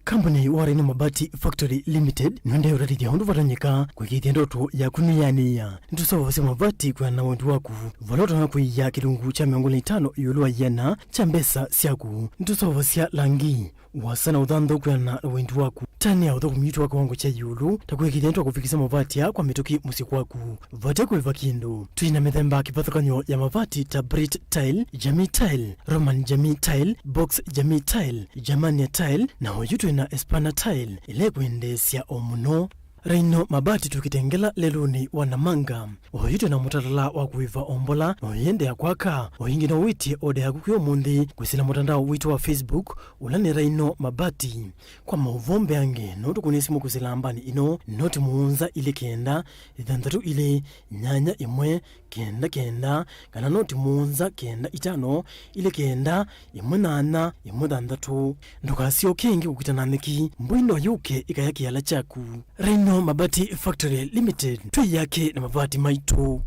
Kambuni wa Rhino Mabati Factory Limited nũendee ũtatĩthya ũndũ vatonyeka kũĩkĩĩthya ndoto yaku nĩyanĩĩa. Nĩtũseũvasya mavati kwĩana na wendi waku, vala ũtonya kũia kĩlungu kya mĩongo ĩlĩ na itano ĩũlũ wa ĩana kya mbesa syaku. Nĩtũseũvasya langi, ũasa na ũthanthau kwĩana na wendi waku. Tanĩa ũthũkũmi witũ wa kĩwango kya ĩũlũ, ta kũĩkĩĩthya nĩtwakũvikĩsya mavati aa kwa mĩtũkĩ mũsyĩ kwaku vate kũĩva kĩndũ. Twĩ na mĩthemba kĩvathũkany'o ya mavati ta Brit Tile, Jamii Tile, Roman Jamii Tile, Box Jamii Tile, Germania Tile, na oyu twĩ na Espana Tile, ĩla ĩkwendeesya o mũno. Rhino Mabati tũkĩtengela lelũnĩ wa Namanga. Oyu twĩ na mũtalatala wa kũĩva ombola, na ũyĩendeea kwaka. O ĩngĩ no wĩtye oda yaku kwĩ ũmũnthĩ kwĩsĩla mũtandao witũ wa Facebook, ũla nĩ Rhino Mabati. Kwa maũvoo mbeange, no tũkũnĩe simũ kwĩsĩla nambani ĩno, noti mũonza ilĩ kenda, ĩthanthatũ ilĩ, nyanya ĩmwe, kenda kenda, kana noti mũonza kenda itano, ilĩ kenda, ĩmwe nyanya, ĩmwe thanthatũ. Ndũkasyoke ĩngĩ kũkita na nyeki, mbũi no yũke ĩkaya kĩala kyaku. Rhino Mabati Factory Limited, twĩ yake na mavati maitũ.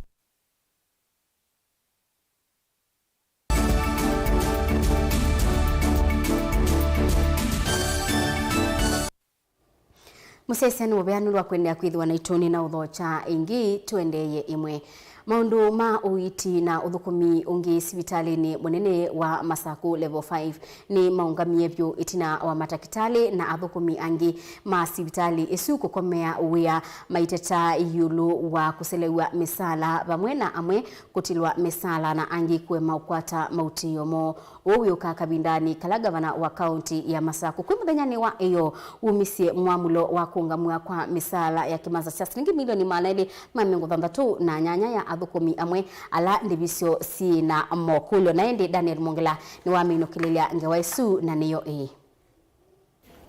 Mũsyaĩĩsya nĩ mũvea nũndũ wa kũendeea kwĩthĩwa naitũ. Nĩ na ũthokya ĩngĩ, tũendeeye ĩmwe. Maũndũ ma ũiiti na ũthũkũmi ũngĩ sivitalĩnĩ mũnene wa Masakũ Level five nĩ maũngamie vyũ ĩtina wa matakĩtalĩ na athũkũmi angĩ ma sivitalĩ ĩsu kũkomea wĩa maiteta ĩũlũ wa kũselew'a mĩsaala vamwe na amwe kũtilwa mĩsaala na angĩ kũema ũkwata mautĩĩo moo. Ũũ wĩũka kavindanĩ kala ngavana wa kaũnti ya Masakũ kwĩ mũthenyanĩ wa ĩyoo wumisye mwamũlo wa kũũngamw'a kwa mĩsaala ya kĩmanza kya silingi milioni maana elĩ ma mĩongo thanthatũ na nyanya ya athũkũmi amwe ala ndĩvi syoo syĩ na mokũlyo. Na ĩndĩ Daniel Mwongela nĩwaminũkĩlĩlya ngewa ĩsu na nĩyo ĩĩ.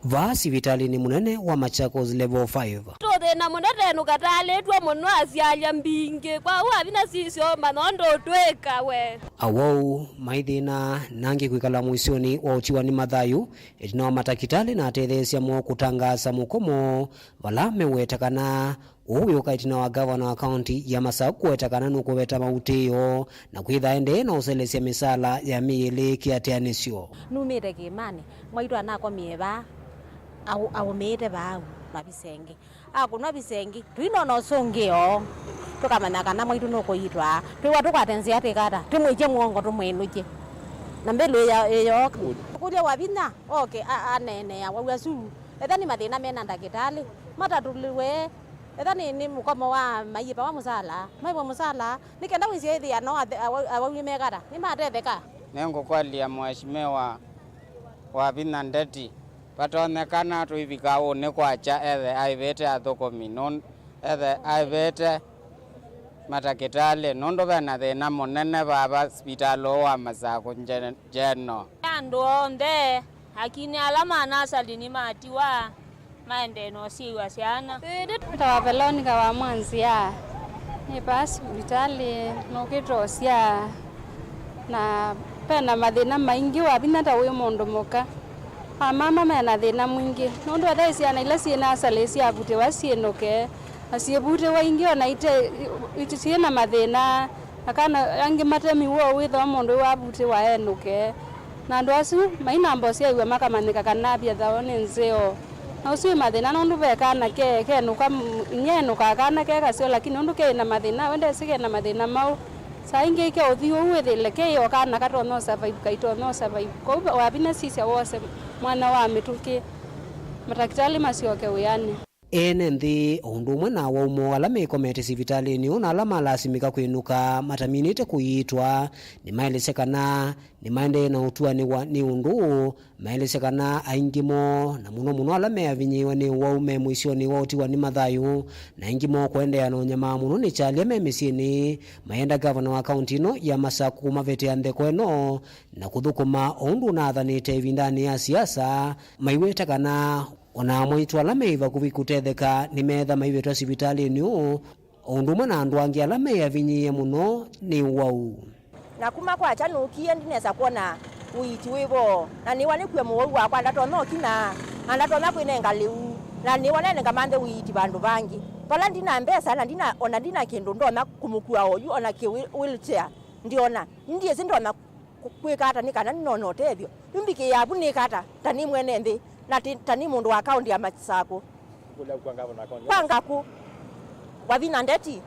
Vaa sivitalĩnĩ mũnene wa Machakos Level five. Thĩna mũnene nũkatalĩtw'e mũno asyalya mbingĩ, kwa ũu avinya sisyo manya ũndũ ũtwĩka we. Awau maithĩna nangĩ kwĩkala mũisyonĩ wa ũtiwa nĩ mathayũ, ĩtina wa matakĩtalĩ na atetheesya moo kũtangaasa mũkomo, vala meweta kana ũu wĩũka ĩtina wa ngavana wa kaunti ya Masaku kũweta kana nũkũveta mautĩĩo na kwĩtha endee na ũselesya mĩsaala ya mĩĩ ĩlĩ kĩatĩanĩsyo. Numĩte kĩĩmanĩ, mwaitũ anakomie vaa, aũ-, aũmĩĩte vaa na visengĩ. Akũnwa visengĩ, tũinona ũsũngĩo, tũkamanya kana mwaitũ nũkũitwa. Twĩwa tũkwate nzĩa twĩka ata? Tũmwĩkye mũongo, tũmwĩnũkye. Na mbĩlũ ĩyo, ĩyo. Kũlya wa vinya, oke, a-, aneenea, waw'a su. Etha nĩ mathĩna mena ndakĩtalĩ, matatũlĩwe. Etha nĩ, nĩ mũkomo wa maiĩpawa mũsala, maĩvwe mũsala, nĩ kenda wĩsĩ ĩthĩa no athe-, awau-, awau nĩmekata, nĩmatetheka. Nĩngũkwalya Mheshimiwa Wavinya Ndeti, vatonyekana tũivika ũnĩ kwakya ethe aĩvĩte athũkũmi, nũn-, ethe aĩvĩte matakĩtalĩ, nũndũ vena thĩna mũnene vava sivitalĩ ũũ wa Masaku nje-, General. Andũ onthe, akini ala ma nasali nĩmatiwa, maendee na ũsyĩĩwa syana. Nĩtawa Veronica wa Mwanzia. Nĩ vaa sivitalĩ nũkĩte ũsyaa, na vena mathĩna maingĩ, wavinya ta wĩ mũndũ mũka. Amama mena thĩna mwingĩ, nũndũ etha syana ila syĩ nasali syavutĩwa syĩnũke, na syĩvutĩwa ingĩ ona ite, ite, syĩ na mathĩna, na kana angĩ matemiwe ũu wĩthwa mũndũ wavutĩwa enũke. Na andũ asu mai na mbosi aiw'a makamanyĩka kana avya thayũ nĩ nzeo. Na ũsu wĩ mathĩna nũndũ ve kana ke, kenũka, m-, inyia enũkaa kana ke kaseo, lakini nũndũ ke na mathĩna, we ndesĩ ke na mathĩna maũ. Saa ingĩ ke ũthi ũu wĩthĩle ke o kana katonya ũsurvive, kaitonya ũsurvive. Kwoou wavinya sisya wose mwana wa mĩtũkĩ, matakĩtalĩ masyoke wĩanĩ. Ene nthĩ, o ũndũ ũmwe na awau moo ala mekomete sivitalĩnĩ ũũ na ala malasimĩka kwĩnũka mataminĩte kũiitwa, nĩmaelesya kana nĩmaendee na ũtuanĩwa nĩ ũndũ ũũ, maelesya kana aingĩ moo, na mũno mũno ala meavinyĩĩwe nĩ ũwau me mũisyonĩ wa ũtiwa nĩ mathayũ, na aingĩ moo kũendeea na ũnyamaa mũno nĩ kyalya me mĩsyĩnĩ, mayenda ngavana wa kaunti ĩno ya Masaku kũmavetea ntheko ĩno na kũthũkũma o ũndũ ũnaathanĩte ĩvindanĩ ya siasa, maiweta kana o na amwaitũ ala me vakuvĩ kũtetheka nĩmeetha maivetwa sivitalĩnĩ ũũ, o ũndũ ũmwe na andũ angĩ ala meavinyĩĩe mũno nĩ ũwau. Na kuma kwakya nũkie ndinesa kwona ũiiti wĩ vo, na nĩwa nĩkue mũwau wakwa ndatonya ũkina, na ndatonya kwĩnenga lĩu, na nĩwa nene ngamanthe ũiiti vandũ vangĩ vala ndina mbesa, na ndina, ona ndina kĩndũ ndonya kũmũkua oyu, ona kĩ wheel-, wheelchair ndiona. Ndiĩsĩ ndonya kũ-, kwĩka ata nĩ kana nĩnone ũtethyo. Yu mbikĩĩa vu nĩka ata, ta nĩ mwene nthĩ, na ti-, ta nĩ mũndũ wa kaũntĩ ya Masaku? Kũlya kwa ngavana wa kaũntĩ. Kwa ngaku, Wavinya Ndeti,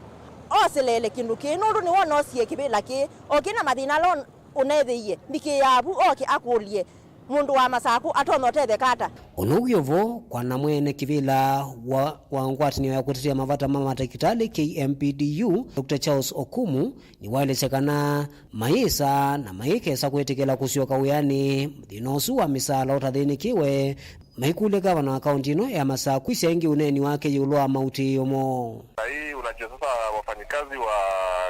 oseleele kĩndũ kĩĩ, nũndũ nĩwe ũnosie kĩvĩla kĩĩ, o kĩna mathĩna ala ũn-, ũnethĩie. Mbikĩĩa vu, oke akũlye, mũndũ wa Masaku atonya ũtetheka ata? Ũnũw'o vo, kwa na mwene kĩvĩla wa, wa ngwatanĩo ya kũtetea mavata ma matakĩtalĩ, K M P D U, Doctor Charles Okumu, nĩwaelesya kana mayĩsa na mayĩkesa kwĩtĩkĩla kũsyoka wĩanĩ thĩna ũsu wa mĩsaala ũtathĩnĩkĩwe, maikũlya ngavana wa kaũntĩ ĩno ya Masaku ĩsya ĩngĩ ũneeni wake ĩũlũ wa mautĩĩo moo. Saa hii unajua sasa wafanyikazi wa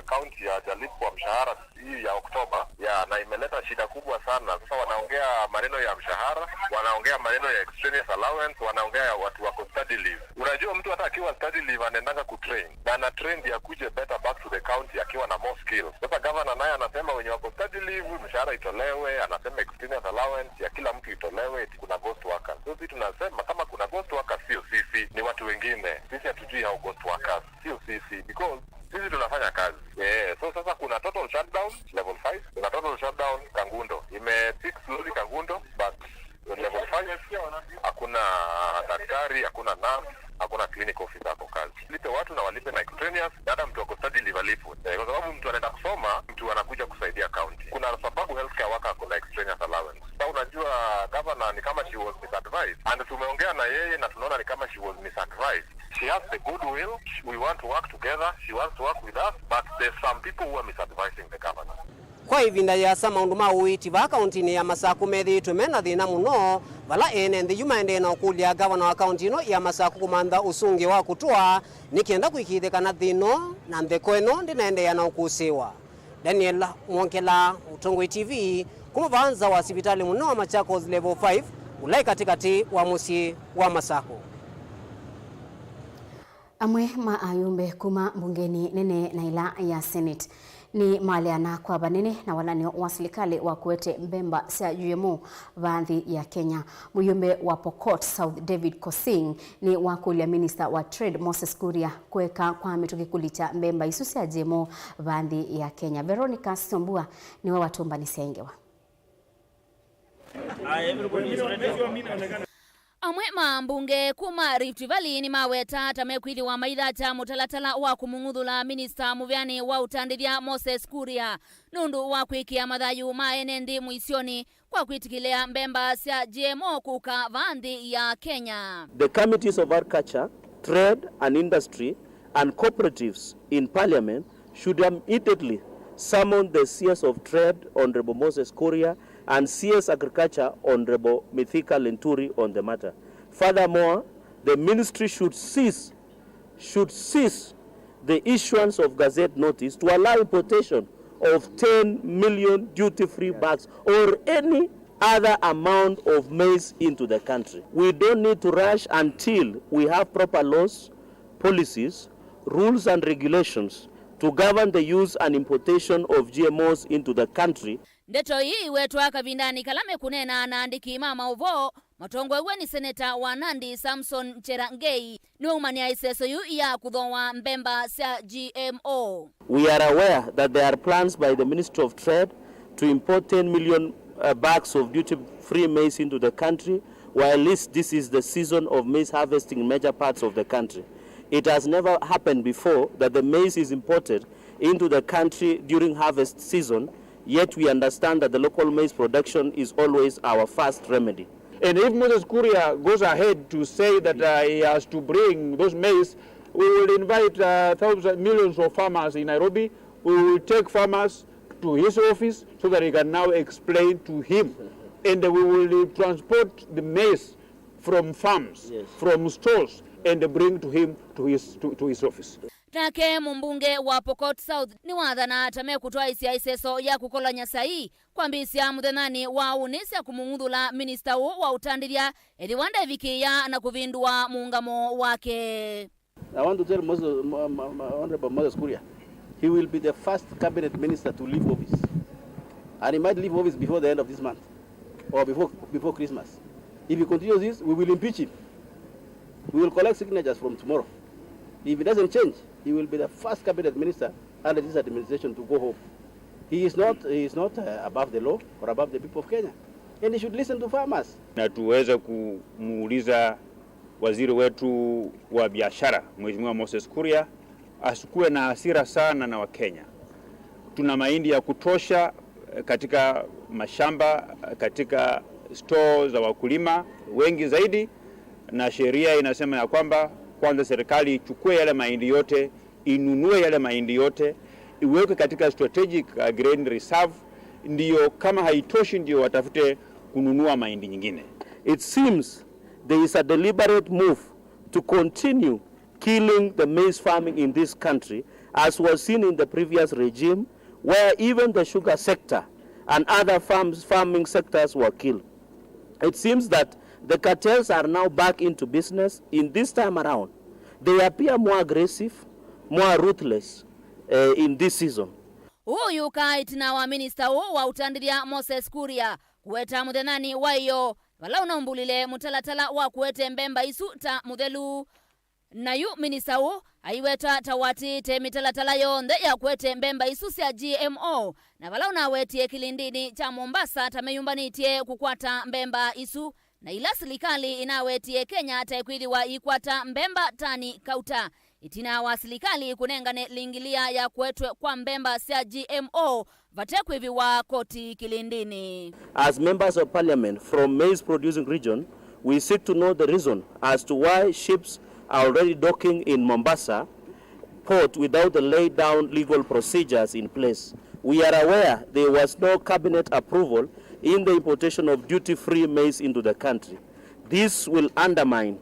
kaunti hawajalipwa mshahara hii ya Oktoba, ya, na imeleta shida kubwa sana. Sasa wanaongea maneno ya mshahara, wanaongea maneno ya extraneous allowance, wanaongea ya watu wako study leave. Unajua mtu hata akiwa study leave anaendanga kutrain, na ana train ndio akuje better back to the county akiwa na more skills. Sasa governor naye anasema wenye wako study leave mshahara itolewe, anasema extraneous allowance ya kila mtu itolewe, eti kuna ghost workers. So sisi tunasema kama kuna ghost workers sio sisi, ni watu wengine. Sisi hatujui hao ghost workers, sio sisi, because sisi tunafanya kazi. Yeah, so sasa kuna total shutdown level five, kuna total shutdown Kangundo. Ime peak slowly Kangundo, but level five, hakuna daktari, hakuna nurse, hakuna clinic officer hapo kazi. Lipe watu na walipe na extraneous, na hata mtu ako study leave alipwe. Eh, kwa sababu mtu anaenda kusoma, mtu anakuja kusaidia county. Kuna sababu healthcare worker ako na extraneous allowance. Sasa unajua governor ni kama she was misadvised. And tumeongea na yeye na tunaona ni kama she was misadvised. She has the goodwill. We want to work together. She wants to work with us, but there's some people who are misadvising the governor. Kwa ĩvinda yĩasa, maũndũ ma ũiiti vaa kaũntĩnĩ ya Masaku methĩĩtwe me na thĩna mũno, vala ene nthĩ yu maendee na ũkũlya ngavana wa kaũntĩ ĩno ya Masaku kũmantha ũsũngĩo wa kũtũa nĩ kenda kũĩkĩĩthya kana thĩna na ntheko ĩno ndĩnaendeea na ũkũsĩĩwa. Daniel Mwongela, Ũtongoi T V, kuma vaa nza wa sivitalĩ mũnene wa Machakos Level five, ũla wĩ katĩkatĩ wa mũsyĩ wa Masaku. Amwe ma ayumbe kuma mbungeni nene na ĩla ya Senate nĩmaleana kwa vanene na walanĩo wa silikalĩ wa kũete mbemba sya G M O vaa nthĩ ya Kenya. Mũyumbe wa Pokot South David Kosing nĩwakũlya minista wa Trade Moses Kuria kũeka kwa mĩtũkĩ kũlikya mbemba isu sya G M O vaa nthĩ ya Kenya. Veronica Sombua nĩwe watũmbanĩsya ĩ ngewa. Amwe ma ambunge kuma Rift Valley nĩmaweta ta mekwĩthĩwa maithatya mũtalatala wa kũmũng'uthũla minista mũveani wa ũtandĩthya Moses Kuria nũndũ wa kwĩkĩa mathayũ ma ene nthĩ mũisyonĩ kwa kwĩtĩkĩlĩa mbemba sya G M O kũka vaa nthĩ ya Kenya. The committees of agriculture, trade and industry and cooperatives in parliament should immediately summon the C S of Trade, Honorable Moses Kuria, and C S Agriculture, Honorable Mithika Linturi, on the matter. Furthermore, the ministry should cease, should cease the issuance of gazette notice to allow importation of ten million duty-free bags or any other amount of maize into the country. We don't need to rush until we have proper laws, policies, rules and regulations to govern the use and importation of G M Os into the country. Ndeto ii iwetwa kavindanĩ kala mekũneena na andĩki ma maũvoo matongoew'e nĩ seneta wa Nandi Samson Cherargei. Nĩwaumanĩa ĩseso yu ya kũthooa mbemba sya G M O. We are aware that there are plans by the Ministry of Trade to import ten million, uh, bags of duty-free maize into the country, while this, this is the season of maize harvesting in major parts of the country. It has never happened before that the maize is imported into the country during harvest season, yet we understand that the local maize production is always our first remedy. And if Moses Kuria goes ahead to say that, uh, he has to bring those maize, we will invite, uh, thousands, millions of farmers in Nairobi. We will take farmers to his office so that he can now explain to him. And we will transport the maize from farms, yes, from stores, and bring to him to his, to, to his office. Nake mũmbunge wa Pokot South nĩwathanaa ta mekũtwaĩsya ĩseso ya kũkolany'a saii kwambĩĩsya mũthenyanĩ wa ũnĩ sya kũmũng'uthũla minista ũũ wa ũtandĩthya ethĩwa ndevikĩĩa na kũvĩndũa mũũngamo wake. I want to tell Moses, Ma-, Ma-, Ma-, Honorable Moses Kuria, he will be the first cabinet minister to leave office. And he might leave office before the end of this month or before, before Christmas. If he continues this, we will impeach him. We will collect signatures from tomorrow. If he doesn't change, he will be the first cabinet minister under this administration to go home. He is not, he is not, uh, above the law or above the people of Kenya. And he should listen to farmers. Na tuweze kumuuliza waziri wetu wa biashara, Mheshimiwa Moses Kuria, asikuwe na hasira sana na Wakenya. Tuna mahindi ya kutosha, eh, katika mashamba, eh, katika store za wakulima wengi zaidi, na sheria inasema ya kwamba kwanza serikali ichukue yale mahindi yote, inunue yale mahindi yote, iwekwe katika strategic, uh, grain reserve, ndiyo kama haitoshi ndiyo watafute kununua mahindi nyingine. It seems there is a deliberate move to continue killing the maize farming in this country, as was seen in the previous regime, where even the sugar sector and other farms, farming sectors were killed. It seems that the cartels are now back into business. In this time around, they appear more aggressive, more ruthless, eh, in this season. Ũũ ũyũkaa ĩtina wa minista ũũ wa ũtandĩthya Moses Kuria kũweta mũthenyanĩ wa ĩyoo, vala ũnaumbũlile mũtalatala wa kũete mbemba isu ta mũthelu. Na yu minista ũũ aiweta ta ũatĩĩte mĩtalatala yonthe ya kũete mbemba isu sya G M O, na vala ũnawetie kĩlĩndĩnĩ kya Mombasa ta meyũmbanĩtye kũkwata mbemba isu, na ila silikalĩ ĩnawetie Kenya ta ĩkwĩthĩwa iikwata mbemba tani kauta, ĩtina wa silikalĩ kũnengane lingilia ya kũetwe kwa mbemba sya G M O vate kwĩvĩwa koti kĩlĩndĩnĩ. As members of parliament from maize producing region, we seek to know the reason as to why ships are already docking in Mombasa port without the laid down legal procedures in place. We are aware there was no cabinet approval in the importation of duty-free maize into the country. This will undermine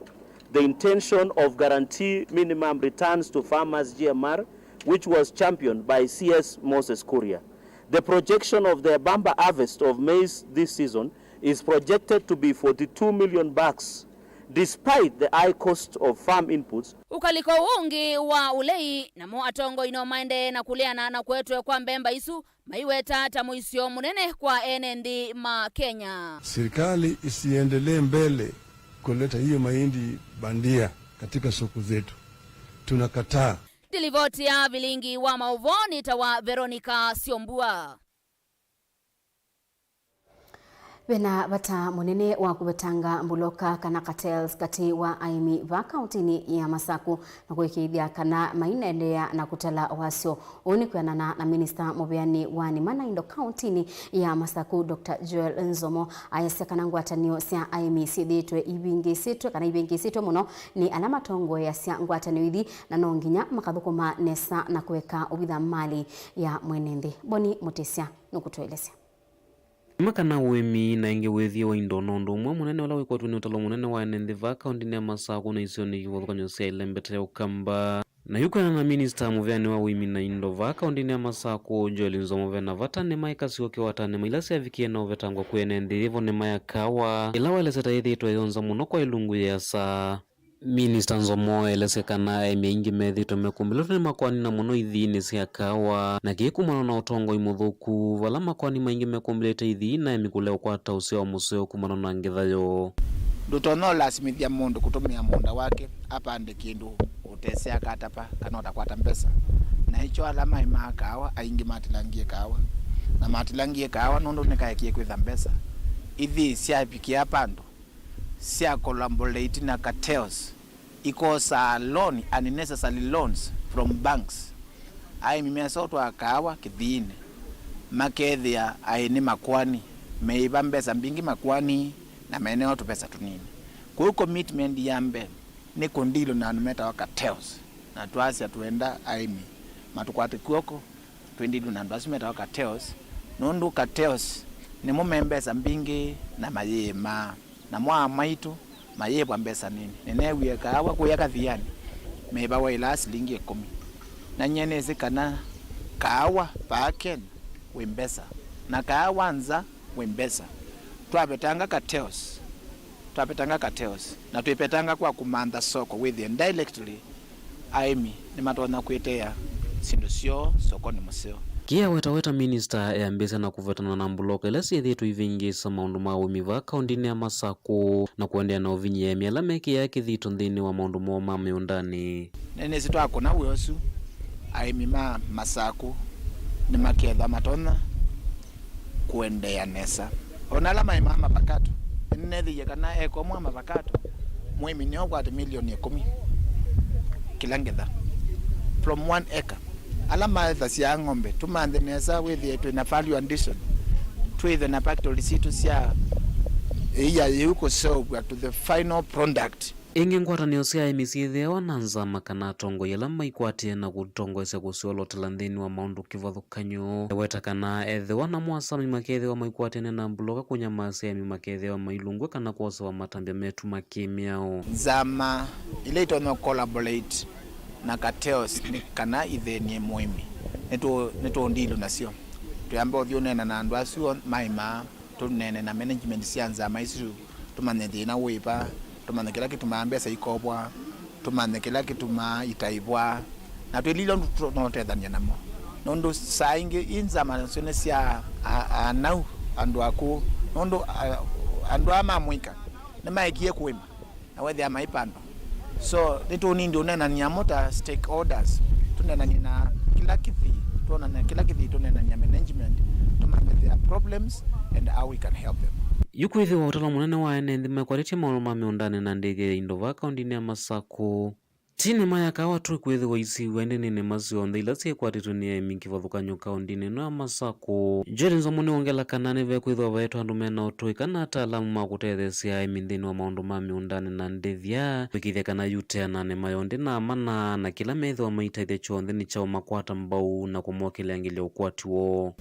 the intention of guarantee minimum returns to farmers, G M R, which was championed by C S Moses Kuria. The projection of the bamba harvest of maize this season is projected to be forty-two million bags, Despite the high cost of farm inputs. Ũkalĩko ũũ ũngĩ wa ũlei, namo atongoi no maendee na kũleana na kũetwe kwa mbemba isu maiweta ta mũisyo mũnene kwa ene nthĩ ma Kenya. Serikali isiendelee mbele kuleta hiyo mahindi bandia katika soko zetu. Tunakataa. Ndilivoti ya vilingi wa maũvoo nĩ ta wa Veronica Syombua. Vena vata mũnene wa kũvetanga mbuloka kana cartels katĩ wa aĩmi va kaũntĩnĩ ya Masaku na kũĩkĩĩthya kana mainaendeea na kũtala wasyo. Ũu nĩ kwĩanana na minista mũveani wa nĩma na indo kaũntĩnĩ ya Masaku, Doctor Joel Nzomo, ayasya kana ngwatanĩo sya aĩmi syĩthĩĩtwe ivĩngĩĩsĩtwe kana ivĩngĩĩsĩtwe mũno nĩ ala matongoeasya ngwatanĩo ithi, na no nginya makathũkũma nesa na kũeka ũvitha mali ya mwene nthĩ. Boni Mũtĩsya nũkũtũelesya. Nĩma kana ũĩmi na ĩngĩ wĩthĩe wa indo no ũndũ ũmwe mũnene ũla wĩkwatw'e nĩ ũtalo mũnene wa ene nthĩ vaa kaũntĩnĩ ya Masakũ na isionĩ kĩvathũkany'o sya ĩlembete ya Ũkamba. Na yu kwĩanana na minista mũveanĩ wa ũĩmi na indo vaa kaũntĩnĩ ya Masakũ, Joel Nzomo, vena vata nĩma ĩkasiwa kĩwatanĩ nĩma ila syavikie na ũvetangwa kwĩ ene nthĩ yĩvo nĩma ya kaawa, ĩla waelesya ta yĩthĩĩtwe yo nza mũno kwa ĩlungu yĩasa. Minista Nzomo elesya kana aĩmi aingĩ methĩĩtwe mekũmbĩlĩtwe nĩ makoani na mũno ithiinĩ sya kaawa, na kĩĩ kumana na ũtongoi mũthũku, vala makoani maingĩ mekũmbĩlĩte ithii na aĩmi kũlea ũkwata ũsyao mũseo kumana na ngetha yoo. Ndũtonya ũlasimĩthya mũndũ kũtũmĩa mũũnda wake apande kĩndũ ũtesĩ akatapa kana ũtakwata mbesa. Na ĩkyo ala maĩmaa kaawa aingĩ matilangie kaawa, na matilangie kaawa nũndũ nĩkaekie kwĩtha mbesa. Ithii syavikĩa vandũ sya collaborate na cartels ikosaa loan, unnecessary loans from banks. Aĩmi mesa ũtwaa kaawa kĩthiinĩ, makethĩa aĩ nĩ makoani, meĩva mbesa mbingĩ makoani na menewa tũvesa tũnini. Kwoou commitment ya mbee nĩ kũndilũ na andũ metawa cartels, na twasya twenda aĩmi matũkwate kw'oko. Twĩndilũ na andũ asu metawa cartels, nũndũ cartels nĩmo me mbesa mbingĩ na mayĩĩmaa, namo aa maitũ mayĩĩvwa mbesa nini. Nĩneewie kaawa kũya Kathiani meĩvawa ĩlaa silingi ĩkũmi. Na nyie nĩsĩ kana kaawa vaa Kenya wĩ mbesa, na kaawa nza wĩ mbesa. Twavetanga cartels, twavetanga cartels, na twĩvetanga kwa kũmantha soko wĩthĩe directly aĩmi nĩmatonya kwĩteea syĩndũ syoo sokonĩ mũseo. Kĩĩ awetaweta minista eambĩĩsya na kũvetana na mbuloka ila syĩthĩĩtwe ivĩngĩĩsa maũndũ ma ũĩmi vaa kaũntĩnĩ ya Masakũ na kũendeea na ũvinyĩĩa aĩmi ala mekĩaa kĩthito nthĩnĩ wa maũndũ moo ma mĩũndanĩ. Nĩnĩsĩ twakũna wĩa ũsu, aĩmi ma Masakũ nĩmakethwa matonya kũendeea nesa. O na ala maĩmaa mavakato, nĩnĩneethĩie kana eka ũmwe wa mavakato, mũĩmi nĩũkwata milioni ĩkũmi kĩla ngetha, from one acre. Ala maethasya ng'ombe, tũmanthe nesa wĩthĩe twĩ na value addition, twĩthwe na factory sitũ sya ĩia yĩu kũseũvw'a to the final product. Ĩngĩ, ngwatanĩo sya aĩmi syĩthĩawa na nzama kana atongoi ala maikwatĩe na kũtongoesya kũsyolotela nthĩnĩ wa maũndũ kĩvathũkany'o. Eweta kana ethĩwa namo asami makethĩwa maikwatene na mbuloka kũnyamaasya aĩmi makethĩawa mailũngw'a kana kwosewa matambya metu ma kĩ-mĩao. Nzama ila itonya collaborate na cartels nĩ kana ithĩny'e mũĩmi, nĩtũ- nĩtũndilũ nasyo. Twĩamba ũthi ũneena na andũ asu o- maĩmaa, tũneene na management sya nzama isu, tũmanye thĩna wĩ va, tũmanye kĩla kĩtumaa mbesa ikovwa, tũmanye kĩla kĩtumaa itaĩvwa, na twĩlile ũndũ tũtonya ũtethany'a namo. Nũndũ saa ingĩ ii nzama nasyo nĩ sya a- anau, andũ akũũ, nũndũ a- andũ aa ma mũika nĩmaekie kũĩma na wethĩa maipandwa. So nĩtũnindi ũneenany'a mo ta stakeholders, tũneenany'e na kĩla kĩthii, twonany'a kĩla kĩthii, tũneenany'a management, tũmanye their problems and how we can help them. Yu kwĩthĩwa ũtalo mũnene wa ene nthĩ mekwatĩtye maũndũ ma mĩũndanĩ na ndĩthya ya indo vaa kaũntĩnĩ ya Masakũ. Ti nĩma ya kaawa tũ ĩkwĩthĩwa isiw'a, ĩndĩ nĩ nĩma syonthe ila syĩkwatĩtwe nĩ aĩmi kĩvathũkany'o kaũntĩnĩ ĩno ya Masakũ. Joel Nzomo nĩwongela kana nĩvekwĩthĩwa vaetwe andũ me na ũtũĩ kana ataalamu ma kũtetheesya aĩmi nthĩnĩ wa maũndũ ma mĩũndanĩ na ndĩthya, kũĩkĩĩthya kana yuteana nĩma yonthe na amana, na kĩla methĩwa maitethya kyonthe nĩ kyaũmakwata mbau na kũmokĩlangĩlya ũkwati woo.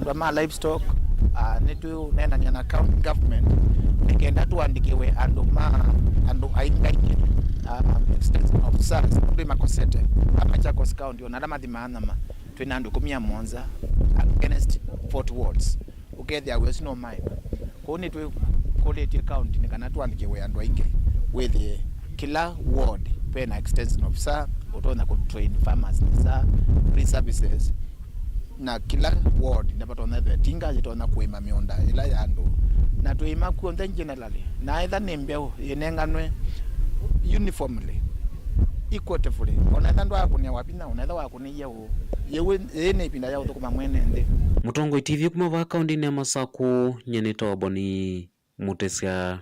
Andũ ma livestock, ah, nĩtũneenany'a na county government nĩ kenda tũandĩkĩwe andũ ma, andũ aingaingĩ, ah, extension officers, nũndũ nĩmakosete a Machakos County, ona ala mathimaa nyama, twĩ na andũ ĩkũmi na mũonza against forty wards. Ũkethĩa wĩa ũsu no maĩma. Kwoou nĩtwĩkũlĩtye county nĩ kana tũandĩkĩwe andũ aingĩ wĩthĩe kĩla ward vena extension officer ũtonya kũ train farmers nesa, free services, na kĩla ward nĩvatonya ĩthĩwa tinga yĩtonya kũĩma mĩũnda ĩla ya andũ, na tũĩma kw'onthe generally, na etha nĩ mbeũ yĩnenganwe uniformly, equitatively, ona etha ndwaakũnĩawa vinya, ona etha wakũnĩie ũũ, yĩu yĩĩ nĩ ĩvinda ya ũthũkũma mwene nthĩ. Mũtongoi T V kuma vaa kaũntĩnĩ ya Masakũ, nyie nĩtawa Boni Mũtĩsya.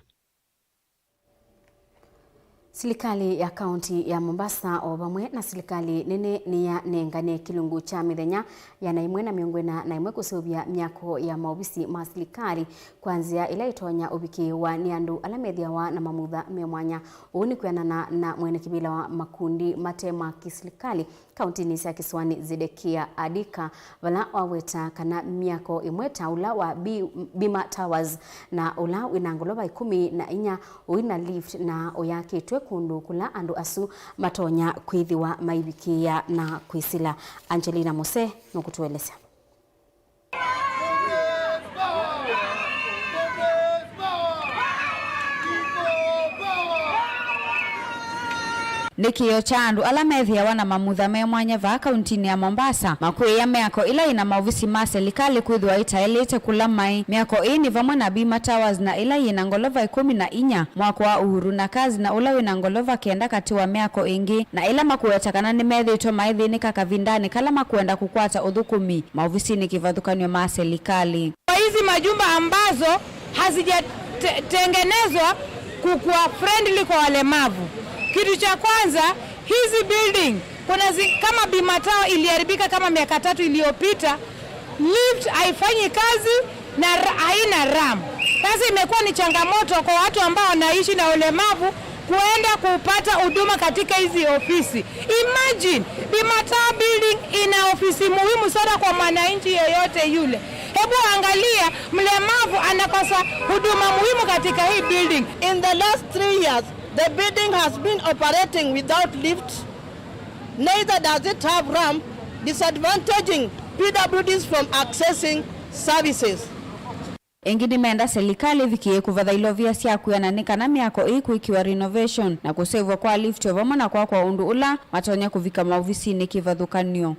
Silikalĩ ya kaũntĩ ya Mombasa o vamwe na silikalĩ nene nĩyanengane kĩlungu kya mĩthenya ĩana ĩmwe na mĩongo ĩna na ĩmwe kũseũvya myako ya maovisi ma silikalĩ kwa nzĩa ĩla ĩtonya ũvikĩĩwa nĩ andũ ala methĩawa na mamutha me mwanya. Ũu nĩ kwĩanana na mwene kĩvĩla wa makundi mate ma kĩsilikalĩ kaũntĩnĩ sya kĩsũanĩ Zedekia Adika, vala waweta kana myako ĩmwe ta ũla wa Bi-, Bima Towers na ũla wĩna ngolova ĩkũmi na inya ũina lift na ũyakĩtwe kũndũ kũla andũ asu matonya kwĩthĩwa maivikĩĩa na kwĩsĩla. Angelina Muse nũkũtũelesya. Nĩ kĩĩo kya andũ ala methĩawa na mamutha me mwanya vaa kaũntĩnĩ ya Mombasa, makwĩĩa mĩako ĩla yĩna maovisi ma selikalĩ kwĩthĩwa ĩtaĩlĩte kũla maĩ. Mĩako ĩĩ nĩ vamwe na Bima Towers na ĩla yĩna ngolova ĩkũmi na inya, mwako wa Uhuru na Kazi na ũla wĩna ngolova kenda katĩ wa mĩako ĩngĩ, na ĩla makũweta kana nĩmethĩĩtwe maithĩnĩka kavindanĩ kala makwenda kũkwata ũthũkũmi maovisinĩ kĩvathũkany'o ma selikalĩ. Kwa hizi majumba ambazo hazijatengenezwa kukuwa friendly kwa walemavu. Kitu cha kwanza, hizi building, kuna zi-, kama Bima Tower iliharibika kama miaka tatu iliyopita, lift haifanyi kazi na ra-, haina ramp. Sasa imekuwa ni changamoto kwa watu ambao wanaishi na ulemavu kuenda kupata huduma katika hizi ofisi. Imagine, Bima Tower building ina ofisi muhimu sana kwa mwananchi yeyote yule. Hebu angalia, mlemavu anakosa huduma muhimu katika hii building. In the last three years, the building has been operating without lift, neither does it have ramp, disadvantaging P W Ds from accessing services. Ĩngĩ nĩmenda selikalĩ ĩvikĩĩe kũvatha ilovia sya kwĩana nĩ kana mĩako ĩĩ kwĩkĩwa renovation na kũsevwa kwa lift o vamwe na kwakwa ũndũ ũla matonya kũvika maovisinĩ kĩvathũkany'o.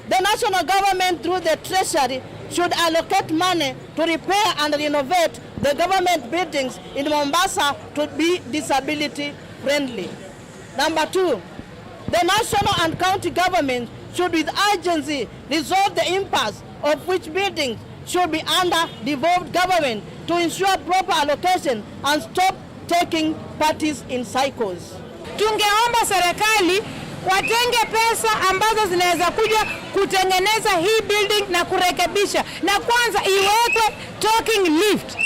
The national government through the treasury should allocate money to repair and renovate the government buildings in Mombasa to be disability friendly. Number two, the national and county government should with urgency resolve the impasse of which buildings should be under devolved government to ensure proper allocation and stop taking parties in cycles. Tungeomba serikali watenge pesa ambazo zinaweza kuja kutengeneza hii building na kurekebisha, na kwanza iwekwe talking lift.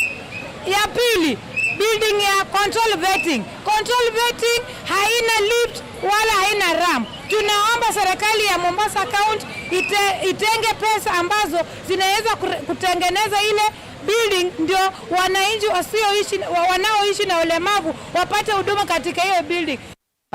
Ya pili, building ya control vetting. Control vetting haina lift wala haina ramp. Tunaomba serikali ya Mombasa County ite-, itenge pesa ambazo zinaweza kure-, kutengeneza ile building, ndio wananchi wasioishi, wa-, wanaoishi na ulemavu wapate huduma katika hiyo building.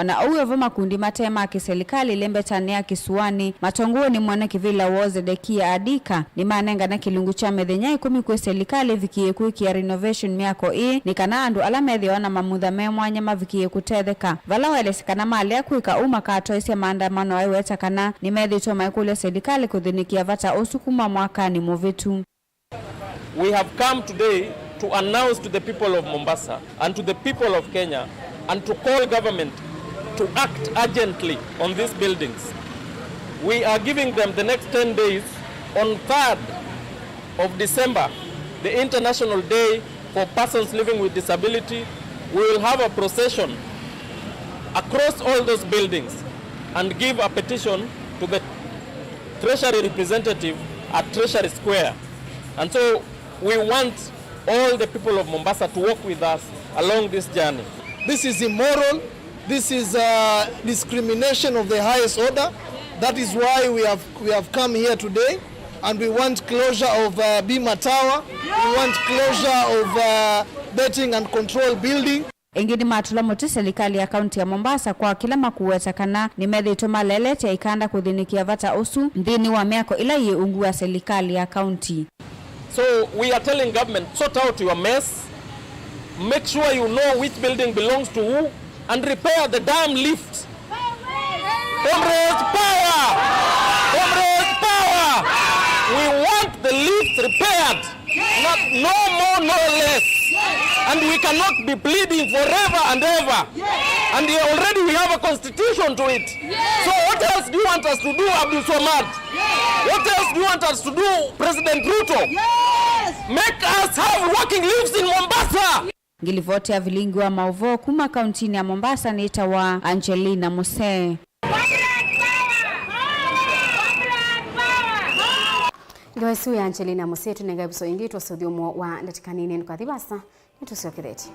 O na ũu vo, makundi mate ma kĩselikalĩ ĩlembetanĩ ya kĩsũanĩ matongoew'e nĩ mwene kĩvĩla woo Zedekia Adika nĩmanengane kĩlungu kya mĩthenya ĩkũmi kwĩ selikalĩ ĩvikĩĩe kwĩkĩa renovation myako ĩĩ nĩ kana andũ ala methĩawa na mamutha me mwanya mavikĩĩe kũtetheka. Vala waelesya kana malea kwĩka ũu makatoesya maandamano, aiweta kana nĩmethĩĩtwe maikũlya selikalĩ kũthĩnĩkĩa vata ũsu kuma mwakanĩ mũvĩtu. We have come today to announce to the people of Mombasa and to the people of Kenya and to call government to act urgently on these buildings. We are giving them the next ten days. On third of December, the International Day for Persons Living with Disability, we will have a procession across all those buildings and give a petition to the Treasury representative at Treasury Square. And so we want all the people of Mombasa to walk with us along this journey. This is immoral. This is, uh, discrimination of the highest order. That is why we have, we have come here today, and we want closure of, uh, Bima Tower. We want closure of, uh, betting and control building. Ĩngĩ nĩmatũla mũtĩ selikalĩ ya kaunti ya Mombasa kwa kĩla makũweta kana nĩmethĩĩtwe maleletye aikanda kũthĩnĩkĩa vata ũsu nthĩnĩ wa mĩako ĩla yĩ ungu wa selikalĩ ya kaunti. So we are telling government, sort out your mess. Make sure you know which building belongs to who and repair the damn lift. Comrades, power! Comrades, power! We want the lift repaired. Not, no more, no less. And we cannot be pleading forever and ever. And already we have a constitution to it. So what else do you want us to do, Abdul Swamad? What else do you want us to do, President Ruto? Make us have working lifts in Mombasa. Ngilivoti ya vilingi wa mauvoo kuma kauntinĩ ya Mombasa nĩtawa Angelina Musee. Ngewa ĩsu ya Angelina Musee tũnenga ĩvuso ĩngĩ twose ũthyũmũo wa ndatĩka nini. Ndũkathi vasa, nĩtũsyokethetye.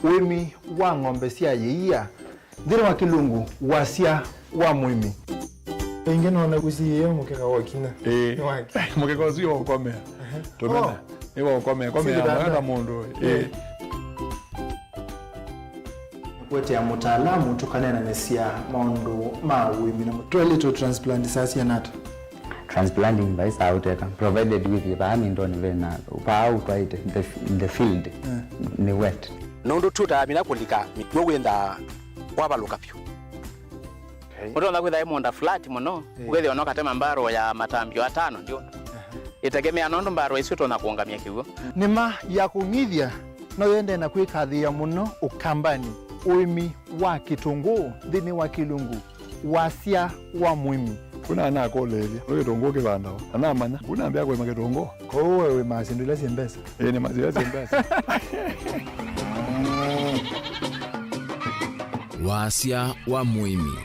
Ũĩmi wa ng'ombe sya yĩia. Nthĩnĩ wa Kĩlungu, wasya wa mũĩmi. Ĩngĩ nona ũsiĩĩe mũkeka wa kinya. Ĩĩ. Nĩ wake. Mũkeka ũsu wa ũkomea. Tũmena. Oh. Nĩ wa ũkomea. Komea. Sindikana. Mwana mũndũ. Ĩĩ. Ĩĩ. Kũetea mũtaalamu tũkaneenanĩsya maũndũ ma ũĩmi na mũ-, toilet transplant saa siana ata? Transplanting vai saa ũteka, provided with vaa mindoni vena, vaa ũtwaĩte, the, the field, eh, nĩ wet. Nũndũ tutaa mina kũlika mĩkw'ũ wĩnthaa kwavalũka vyũ. Okay. Ũtonya kwĩtha ĩ mũũnda flat mũno, eh, ũkethĩa no katema mbarũ ya matambio atano ndio. Aha. Ĩtegemea nũndũ mbarũ isu ĩtonya kũũngamya kĩw'ũ. Nĩma ya kũng'ithya no yendee na kwĩkathĩĩa mũno Ũkambanĩ, ũĩmi wa kĩtũngũũ nthĩnĩ wa Kĩlungu, wasya wa mũĩmi. Kuna anakũlĩĩlya, nĩ kĩtũngũũ kĩvandawa? Anamanya, kuna ambĩa kũĩma kĩtũngũũ. Kwoou we wĩmaa syĩndũ ila syĩ mbesa? Ĩĩ, nĩmaa syĩndũ ila syĩ mbesa. Wasya wa mũĩmi.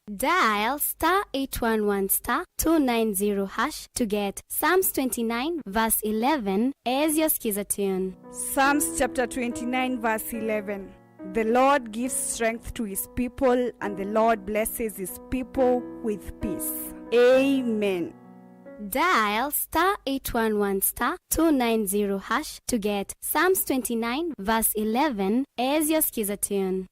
Dial star eight one one star two nine zero hash to get Psalms twenty-nine verse eleven as your skiza tune. Psalms chapter twenty-nine verse eleven. The Lord gives strength to his people, and the Lord blesses his people with peace. Amen. Dial star eight one one star two nine zero hash to get Psalms twenty-nine verse eleven as your skiza tune.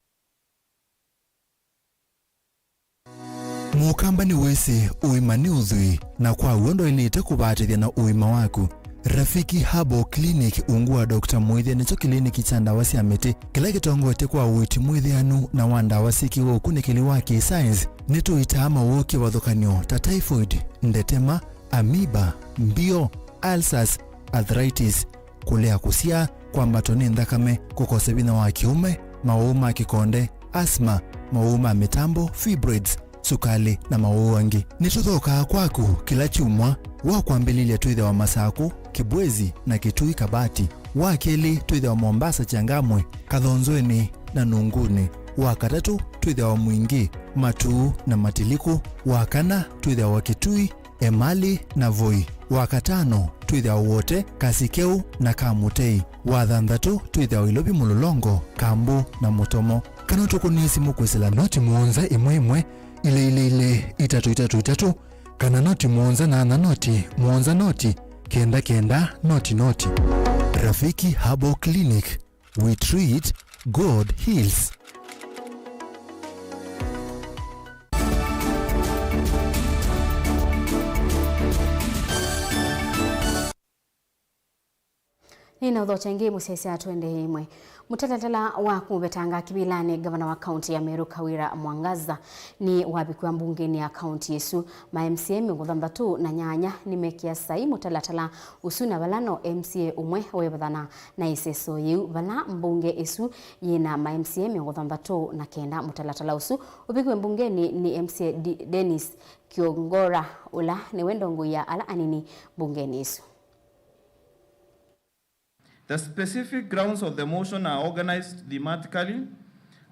Mũkamba nĩwĩsĩ ũima nĩ ũthwii, na kwa w'o ndwaĩlĩte kũvaatĩthya na ũima waku. Rafiki Herbal Clinic, ungu wa Doctor Mwĩthĩa, nĩkyo kĩliniki kya ndawa sya mĩtĩ kĩla kĩtongoetye kwa ũiiti mwĩthĩanu na wa ndawa syĩkĩwe ũkunĩkĩli wa kĩ-science. Nĩtũitaa mawoo kĩvathũkany'o ta typhoid, ndetema, amoeba, mbio, ulcers, arthritis, kũlea kũsyaa, kwambatwa nĩ nthakame, kũkosa vinya wa kĩũme, mawoo ma kĩkonde, asthma, mawoo ma mĩtambo, fibroids, sukalĩ, na mawoo angĩ. Nĩtũthookaa kwaku kĩla kyumwa. Wa kwambĩlĩlya twĩthĩawa Masakũ, Kĩbwezi, na Kitui Kabati. Wa kelĩ twĩthĩawa Mombasa, Changamwe, Kathonzweni, na Nunguni. Wa katatũ twĩthĩawa Mwingi, Matuu, na Matiliku. Wa kana twĩthĩawa Kitui, Emali, na Voi. Wa katano twĩthĩawa Wote, Kasikeu, na Kamutei. Wa thanthatũ twĩthĩawa Ilovi, Mũlolongo, Kambu, na Mũtomo. Kana ũtũkũnĩe simũ kwĩsĩla noti mũonza ĩmwe ĩmwe, ilĩ ilĩ ilĩ, itatũ itatũ itatũ, kana noti mũonza nyanya noti, mũonza noti, kenda kenda, noti noti. Rafiki Herbal Clinic, we treat, God heals. Nĩnaũthokya ĩngĩ mũsyaĩĩsya twende ĩmwe. Mũtalatala wa kũmũvetanga kĩvĩlanĩ ngavana wa kaũntĩ ya Meru Kawira Mwangaza nĩwavikiwa mbungenĩ ya kaũntĩ ĩsu. Ma M C A mĩongo thanthatũ na nyanya nĩmekĩa saii mũtalatala ũsu, na vala no M C A ũmwe wevathana na ĩseso yĩu, vala mbunge ĩsu yĩna ma M C A mĩongo thanthatũ na kenda. Mũtalatala ũsu ũvikiwe mbungenĩ nĩ M C A Di-, Dennis Kiongora, ũla nĩwe ndongoi ya ala anini mbungenĩ ĩsu. The specific grounds of the motion are organized thematically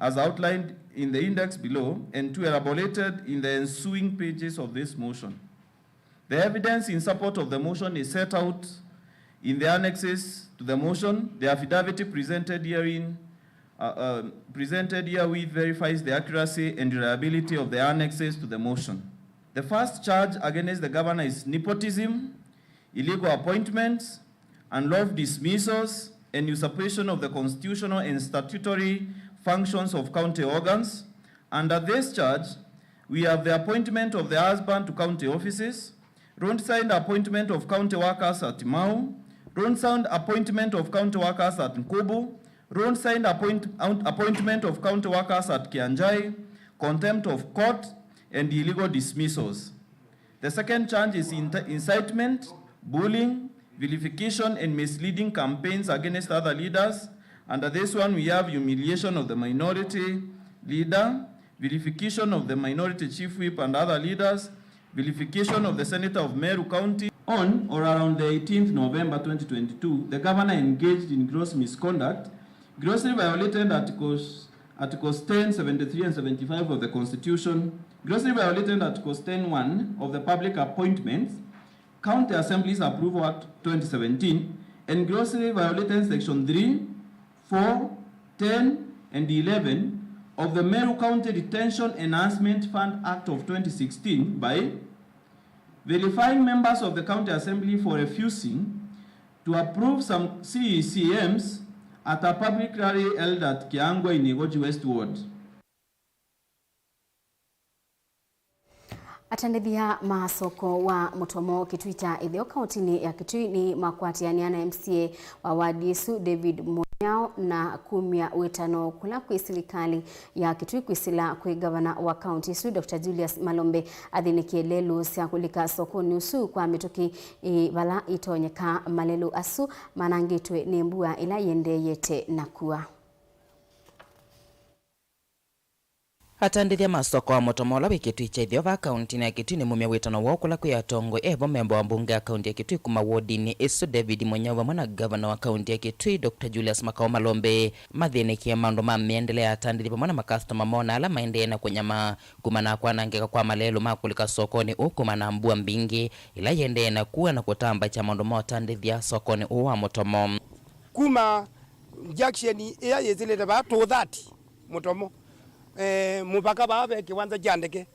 as outlined in the index below and to elaborated in the ensuing pages of this motion. The evidence in support of the motion is set out in the annexes to the motion. The affidavit presented herein, uh, uh, presented herewith verifies the accuracy and reliability of the annexes to the motion. The first charge against the governor is nepotism, illegal appointments, unlawful dismissals, and usurpation of the constitutional and statutory functions of county organs. Under this charge, we have the appointment of the husband to county offices, road side appointment of county workers at Mau, road side appointment of county workers at Nkubu, road side appoint, appointment of county workers at Kianjai, contempt of court, and illegal dismissals. The second charge is inte- incitement, bullying, vilification, and misleading campaigns against other leaders. Under this one, we have humiliation of the minority leader, vilification of the minority chief whip and other leaders, vilification of the senator of Meru County. On or around the eighteenth November twenty twenty-two, the governor engaged in gross misconduct, grossly violated articles, articles ten, seventy-three and seventy-five of the Constitution, grossly violated articles ten one of the Public Appointments, County Assemblies Approval Act twenty seventeen, and grossly violated section three, four, ten, and eleven of the Meru County Detention Enhancement Fund Act of twenty sixteen by vilifying members of the County Assembly for refusing to approve some C E C Ms at a public rally held at Kiangwa in Igoji West Ward. Atandĩthya ma soko wa Mũtomo Kitui kya Ĩtheo kaũntĩnĩ ya Kitui nĩ makwatĩanĩa na M C A wa wadi ĩsu David Munyao na kumya wĩtano kũla kwĩ silikalĩ ya Kitui kwĩsĩla kwĩ ngavana wa kaũntĩ ĩsu Doctor Julius Malombe athĩnĩkĩe lelũ sya kũlika sokonĩ ũsu kwa mĩtũkĩ ĩĩ vala itonyeka. Malelũ asu manangĩtwe nĩ mbua ĩla yĩendeeyete na kua. Atandĩthya ma soko wa Mũtomo ũla wĩ Kitui kya Ĩtheo vaa kaũntĩnĩ ya Kitui nĩmumya wĩtano woo kũla kwĩ atongoi evo memba wa mbunge ya kaũntĩ ya Kitui kuma wodinĩ ĩsu David Munyao vamwe na ngavana wa kaũntĩ ya Kitui Doctor Julius Makao Malombe mathĩnĩkĩe maũndũ ma mĩendele ya atandĩthya vamwe na makastoma moo na ala maendee na kũnyamaa kumana na kwanangĩka kwa malelũ ma kũlika sokonĩ ũũ kumana na mbua mbingĩ ĩla yĩendee na kua na kũtambaĩkya maũndũ ma ũtandĩthya sokonĩ ũũ wa Mũtomo. Kuma junction ĩya yĩsĩlĩte vaa two thirty Mũtomo, eh, mũvaka vaa ve kĩwanza kya ndeke.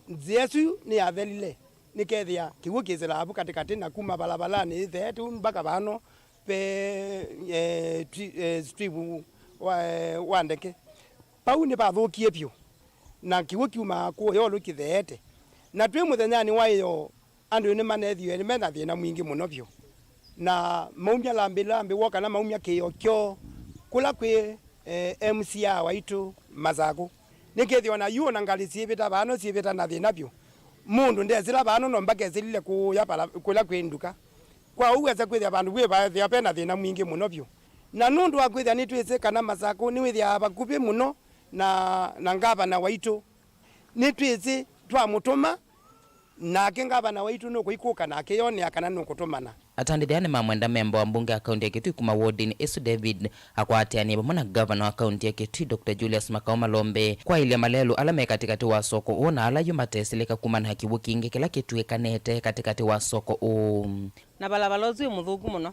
Nzĩa ĩsu nĩyathelile, nĩkethĩa kĩw'ũ kĩsĩlaa vu katĩkatĩ, na kuma valavalanĩ ĩtheete ũu mpaka vano ve, eh, twi- eh, strip wa, wa ndeke. Vau nĩvathũkie vyũ, na kĩw'ũ kyumaa kũũya ĩũlũ kĩtheete. Na twĩ mũthenyanĩ wa ĩyoo, andũ nĩmaneethĩiwe me na thĩna mwingĩ mũno vyũ, na maumya lambĩ lambĩ woo kana maumya kĩĩo kyoo kũla kwĩ, eh, M C A waitũ Masakũ. Nĩkethĩwa na yu ona ngalĩ syĩvĩta vano syĩvĩta na thĩna vyũ. Mũndũ ndesĩla vano no mbaka esĩlile kũũya vala, kũla kwĩ nduka. Kwa ũu wesa kwĩthĩa vandũ vwĩ vaethĩa ve na thĩna mwingĩ mũno vyũ. Na nũndũ wa kwĩthĩa nĩtwĩsĩ kana Masakũ nĩwĩthĩawa vakuvĩ mũno na, na ngavana waitũ, nĩtwĩsĩ twamũtũma, nake ngavana waitũ nũkũikũka na akĩyonea kana nũkũtũmana. Atandĩthya nĩmamwenda memba wa mbunge ya kaũntĩ ya Kitui kuma wodinĩ ĩsu David akwatĩanĩe vamwe na ngavana wa kaũntĩ ya Kitui Doctor Julius Makao Malombe kwaĩlya malelũ ala me katĩkatĩ wa soko ũũ na ala yu matesĩlĩka kumana na kĩw'ũ kingĩ kĩla kĩtuĩkanĩte katĩkatĩ wa soko ũũ. Na valavala ũsu wĩ mũthũku mũno.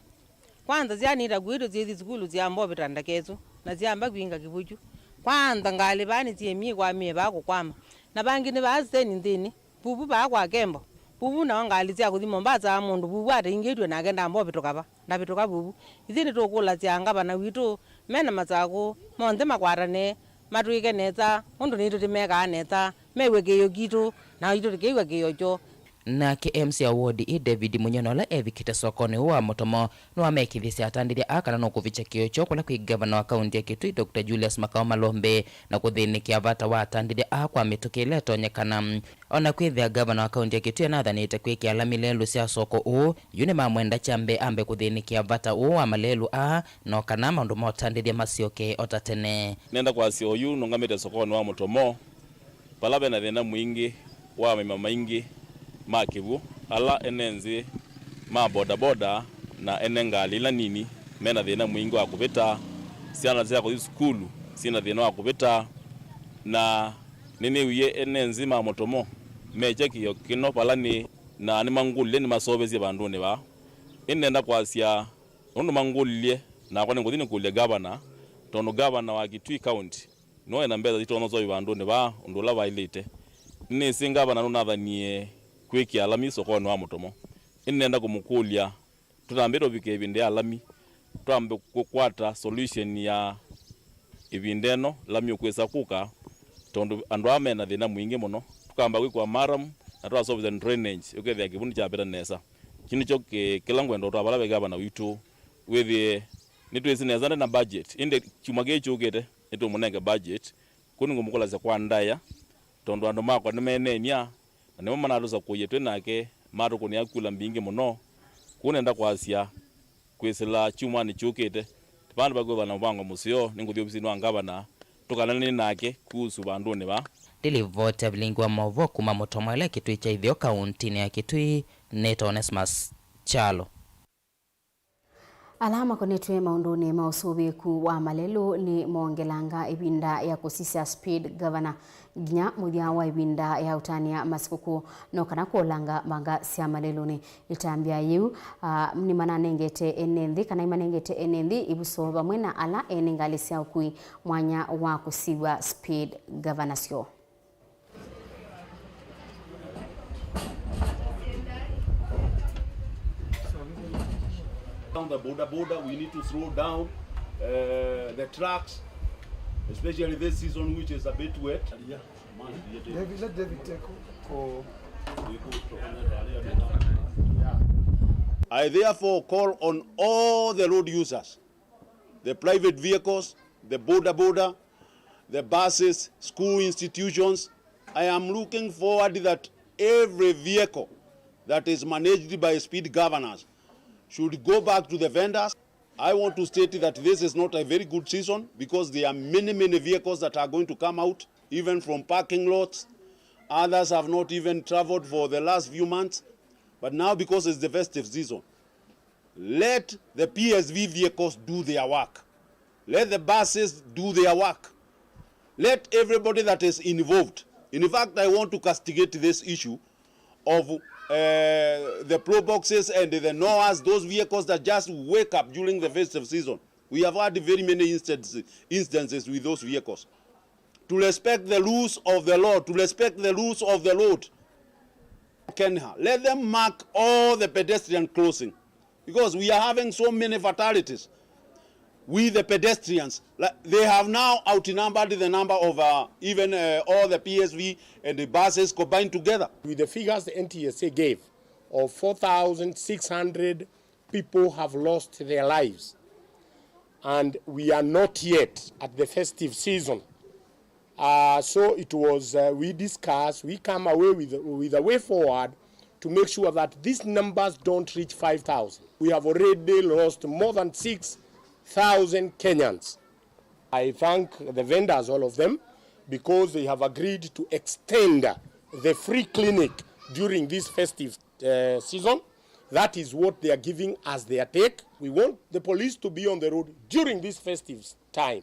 Kwanza, syaanĩta kuitũ syĩthi sukulu syamba ũvĩta ndeke ĩsu, na syamba kwinga kĩvũkyu. Kwanza, ngalĩ vaa nĩsyĩmie kwamie vaa kũkwama. Na vangĩ nĩ vaa siteni nthĩnĩ, vuvu vaa kwa Kembo. Vuvu nao ngalĩ sya kũthi Mombasa, mũndũ vuvu ataingĩtw'e nake ndamba ũvĩtũka va, ndavĩtũka vuvu. Ithyĩ nĩtũkũlasya ngavana witũ, me na Masakũ, monthe makwatane, matwĩke nesa, ũndũ nitũ tĩmekaa nesa, mew'e kĩĩo kitũ, na itũ tũkew'a kĩĩo kyoo. Nake M C A wa wodi ĩ David Munyao ũla evikĩte sokonĩ ũũ wa Mũtomo nĩwamekĩthisye atandĩthya aa kana nũkũvikya kĩĩo kyoo kũla kwĩ ngavana wa kaũntĩ ya Kitui Doctor Julius Makao Malombe na kũthĩnĩkĩa vata wa atandĩthya aa kwa mĩtũkĩ ĩla ĩtonyekana. O na kwĩthĩa ngavana wa kaũntĩ ya Kitui anathanĩte kwĩkĩa lami lelũ sya soko ũũ, yu nĩmamwenda kya mbee ambe kũthĩnĩkĩa vata ũũ wa malelũ aa no kana maũndũ ma ũtandĩthya masyoke o ta tene. Nenda kwasya oyu nũngamĩte sokonĩ wa Mũtomo, vala ve na thĩna mwingĩ wa maima maingĩ ma kĩw'ũ, ala ene nzĩ ma bodaboda na ene ngalĩ ila nini me na thĩna mwingĩ wa kũvĩta, syana sya kũthi sukulu syĩ na thĩna wa kũvĩta, na nĩnĩwie ene nzĩ ma Mũtomo mekya kĩĩo kĩno vala nĩ, na nĩmangũlilye nĩmaseũvĩsye vandũnĩ vaa. Ĩndĩ nenda kwasya, nũndũ mangũlilye, nakwa nĩngũthi nĩkũlye ngavana, tondũ ngavana wa Kitui County nĩwe wĩ na mbesa itonya ũseũvya vandũnĩ vaa ũndũ ũla vaĩlĩte. Nĩnĩsĩ ngavana nũnathanie kwĩkĩa lami sokonĩ wa Mũtomo. Ĩndĩ nenda kũmũkũlya, tũtambĩte ũvika ĩvinda ya lami, Twambe kũkwata solution ya ĩvinda ĩno ĩla myũkwĩsa kũka, tondũ andũ aa mena thĩna mwingĩ mũno. Tũkamba kwĩkwa maram na twasolve drainage, ũkethĩa kĩvunĩ kyavĩta nesa. Kĩu nĩkyo kĩ-, kĩla ngwenda ũtwaa vala ve gavana witũ wĩthĩe nĩtwĩsĩ nesa nde na budget. Ĩndĩ kyumwa kĩĩ kyũkĩte nĩtũmũnenge budget. Kũu nĩngũmũkũlasya kwa ndaĩa, tondũ andũ makwa nĩmeeneenia, na nĩmo manatũsakũie twĩ nake, matũkũnĩa kula mbingĩ mũno. Kũu nenda kwasya, kwĩsĩla kyumwanĩ kyũkĩte, vandũ va kwĩthwa na mũvango mũseo, nĩngũthi ovisinĩ wa ngavana, tũkananĩe nake kuhusu vandũnĩ vaa. Ndilivoti ya vilingi wa maũvoo kuma Mũtomo ĩla kĩtui kya itheo kauntinĩ ya Kitui nĩ Onesmus Kyalo. Ala makonetwe maũndũnĩ ma ũsũvĩĩku wa malelũ nĩ mongelanga ĩvinda ya kũsisya speed governor nginya mũthya wa ĩvinda ya ũtanĩa masikũkũ, no kana kũolanga mbanga sya malelũnĩ. Ĩtambya yĩu, ah, nĩmananengete ene nthĩ, kana imanengete ene nthĩ ĩvuso vamwe na ala ene ngalĩ sya ũkui mwanya wa kũsiw'a speed governor syoo. Down the boda boda, we need to slow down, uh, the trucks, especially this season, which is a bit wet. David, let David take call. I therefore call on all the road users, the private vehicles, the boda boda, the buses, school institutions. I am looking forward that every vehicle that is managed by speed governors should go back to the vendors. I want to state that this is not a very good season because there are many, many vehicles that are going to come out, even from parking lots. Others have not even traveled for the last few months. But now, because it's the festive season, let the P S V vehicles do their work. Let the buses do their work. Let everybody that is involved. In fact, I want to castigate this issue of, uh, the proboxes and the Noahs, those vehicles that just wake up during the festive season. We have had very many instances, instances with those vehicles. To respect the rules of the law, to respect the rules of the road. Kenya, let them mark all the pedestrian crossing, because we are having so many fatalities with the pedestrians. Like, they have now outnumbered the number of, uh, even, uh, all the P S V and the buses combined together. With the figures the N T S A gave of four thousand six hundred people have lost their lives, and we are not yet at the festive season. Uh, so it was, uh, we discussed, we come away with, with a way forward to make sure that these numbers don't reach five thousand. We have already lost more than six thousand Kenyans. I thank the vendors, all of them, because they have agreed to extend the free clinic during this festive, uh, season. That is what they are giving as their take. We want the police to be on the road during this festive time.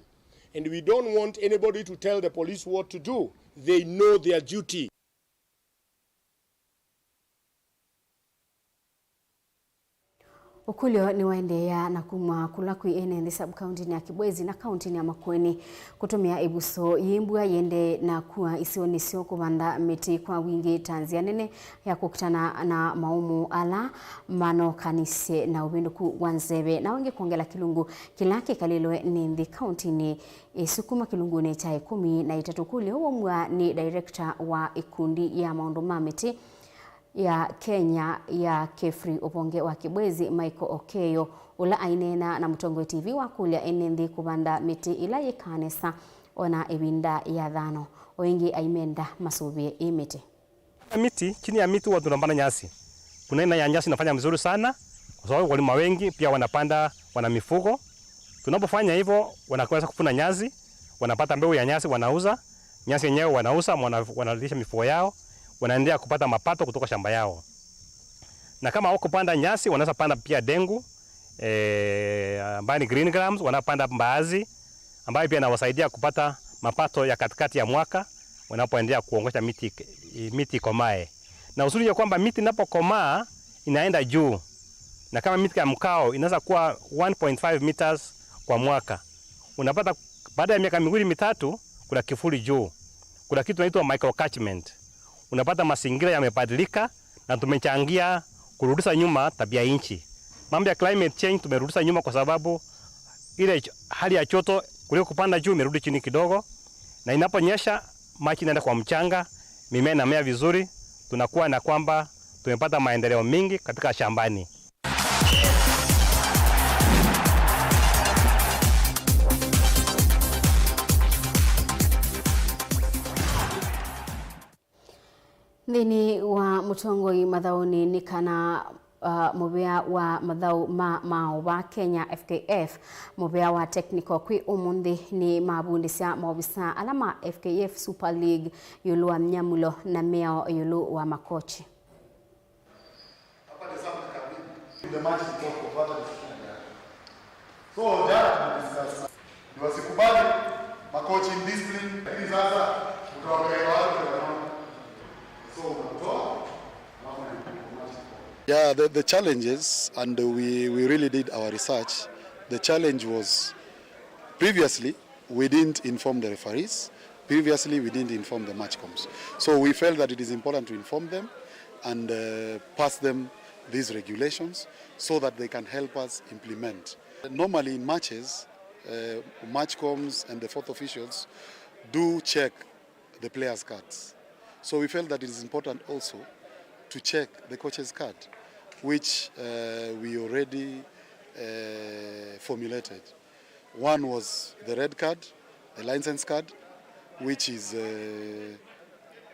And we don't want anybody to tell the police what to do. They know their duty. Ũkũlyo nĩwaendeea na kumwa kũla kwĩ ene nthĩ sub-county-nĩ ya Kibwezi na kaunti-nĩ ya Makueni kũtũmĩa ĩvuso yĩ mbua yĩendee na kua isionĩ syoo kũvanda mĩtĩ kwa wingĩ ta nzĩa nene ya kũkitana na maũmũ ala manokanisye na ũvĩndũku wa nzeve, na wingĩ kwongela kĩlungu kĩla kĩkalĩlwe nĩ nthĩ kaunti-nĩ ĩsu kuma kĩlungunĩ kya ĩkũmi na itatũ. Kũlyo waumiw'a nĩ director wa ĩkundi ya maũndũ ma mĩtĩ ya Kenya ya KEFRI ũvonge wa Kibwezi, Michael Okeyo, ũla aineena na Mũtongoi T V wakũlya ene nthĩ kũvanda mĩtĩ ĩla yĩkaa nesa ona ĩvinda ya thano. O ĩngĩ aimenda masũvĩe ĩ mĩtĩ. Miti, chini ya miti huwa tunapanda nyasi. Kuna aina ya nyasi inafanya vizuri sana, kwa sababu wakulima wengi pia wanapanda, wana mifugo. Tunapofanya hivyo, wanaweza kuvuna nyasi, wanapata mbegu ya nyasi, wanauza. Nyasi yenyewe wanauza, wana-, wanalisha mifugo yao, wanaendelea kupata mapato kutoka shamba yao. Na kama hawakupanda nyasi, wanaweza panda pia dengu, eh, ambayo ni green grams, wanapanda mbaazi, ambayo pia inawasaidia kupata mapato ya katikati ya mwaka wanapoendelea kuongosha miti, miti ikomae. Na uzuri ya kwamba miti inapokomaa inaenda juu, na kama miti ya mkao inaweza kuwa one point five meters kwa mwaka, unapata baada ya miaka miwili mitatu kuna kivuli juu, kuna kitu inaitwa microcatchment. Unapata mazingira yamebadilika na tumechangia kurudisha nyuma tabia nchi. Mambo ya climate change tumerudisha nyuma kwa sababu ile ch-, hali ya joto kuliko kupanda juu imerudi chini kidogo, na inaponyesha maji inaenda kwa mchanga, mimea inamea vizuri, tunakuwa na kwamba tumepata maendeleo mingi katika shambani. Nthĩnĩ wa mũtongoi mathaũnĩ nĩ kana, uh, mũvĩa wa mathaũ ma maũvaa Kenya, F K F, mũvĩa wa technical kwĩ ũmũnthĩ nĩ mavundĩsya maovisaa ala ma F K F Super League ĩũlũ wa myamũlo na mĩao ĩũlũ wa makochi. Hapa ni Sam Kabini. The match is for further discipline. So, jana tumediscuss. Ni wasikubali, makochi in discipline. Lakini sasa, utaongelea watu wa nyuma. So, unatoa, alafu ni match. Yeah, the, the challenges, and we, we really did our research. The challenge was previously, we didn't inform the referees. Previously, we didn't inform the match coms. So we felt that it is important to inform them and, uh, pass them these regulations so that they can help us implement. Normally in matches, uh, match coms and the fourth officials do check the players' cards. So we felt that it is important also to check the coaches' card, which, uh, we already, uh, formulated. One was the red card, the license card, which is, uh,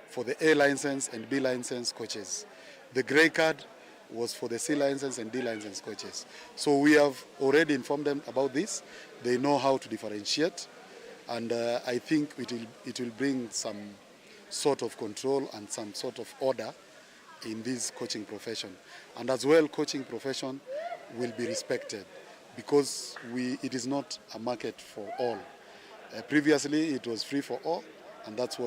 for the A license and B license coaches. The grey card was for the C license and D license coaches. So we have already informed them about this. They know how to differentiate, and, uh, I think it will, it will bring some sort of control and some sort of order in this coaching profession. And as well, coaching profession will be respected because we, it is not a market for all. Uh, previously, it was free for all, and that's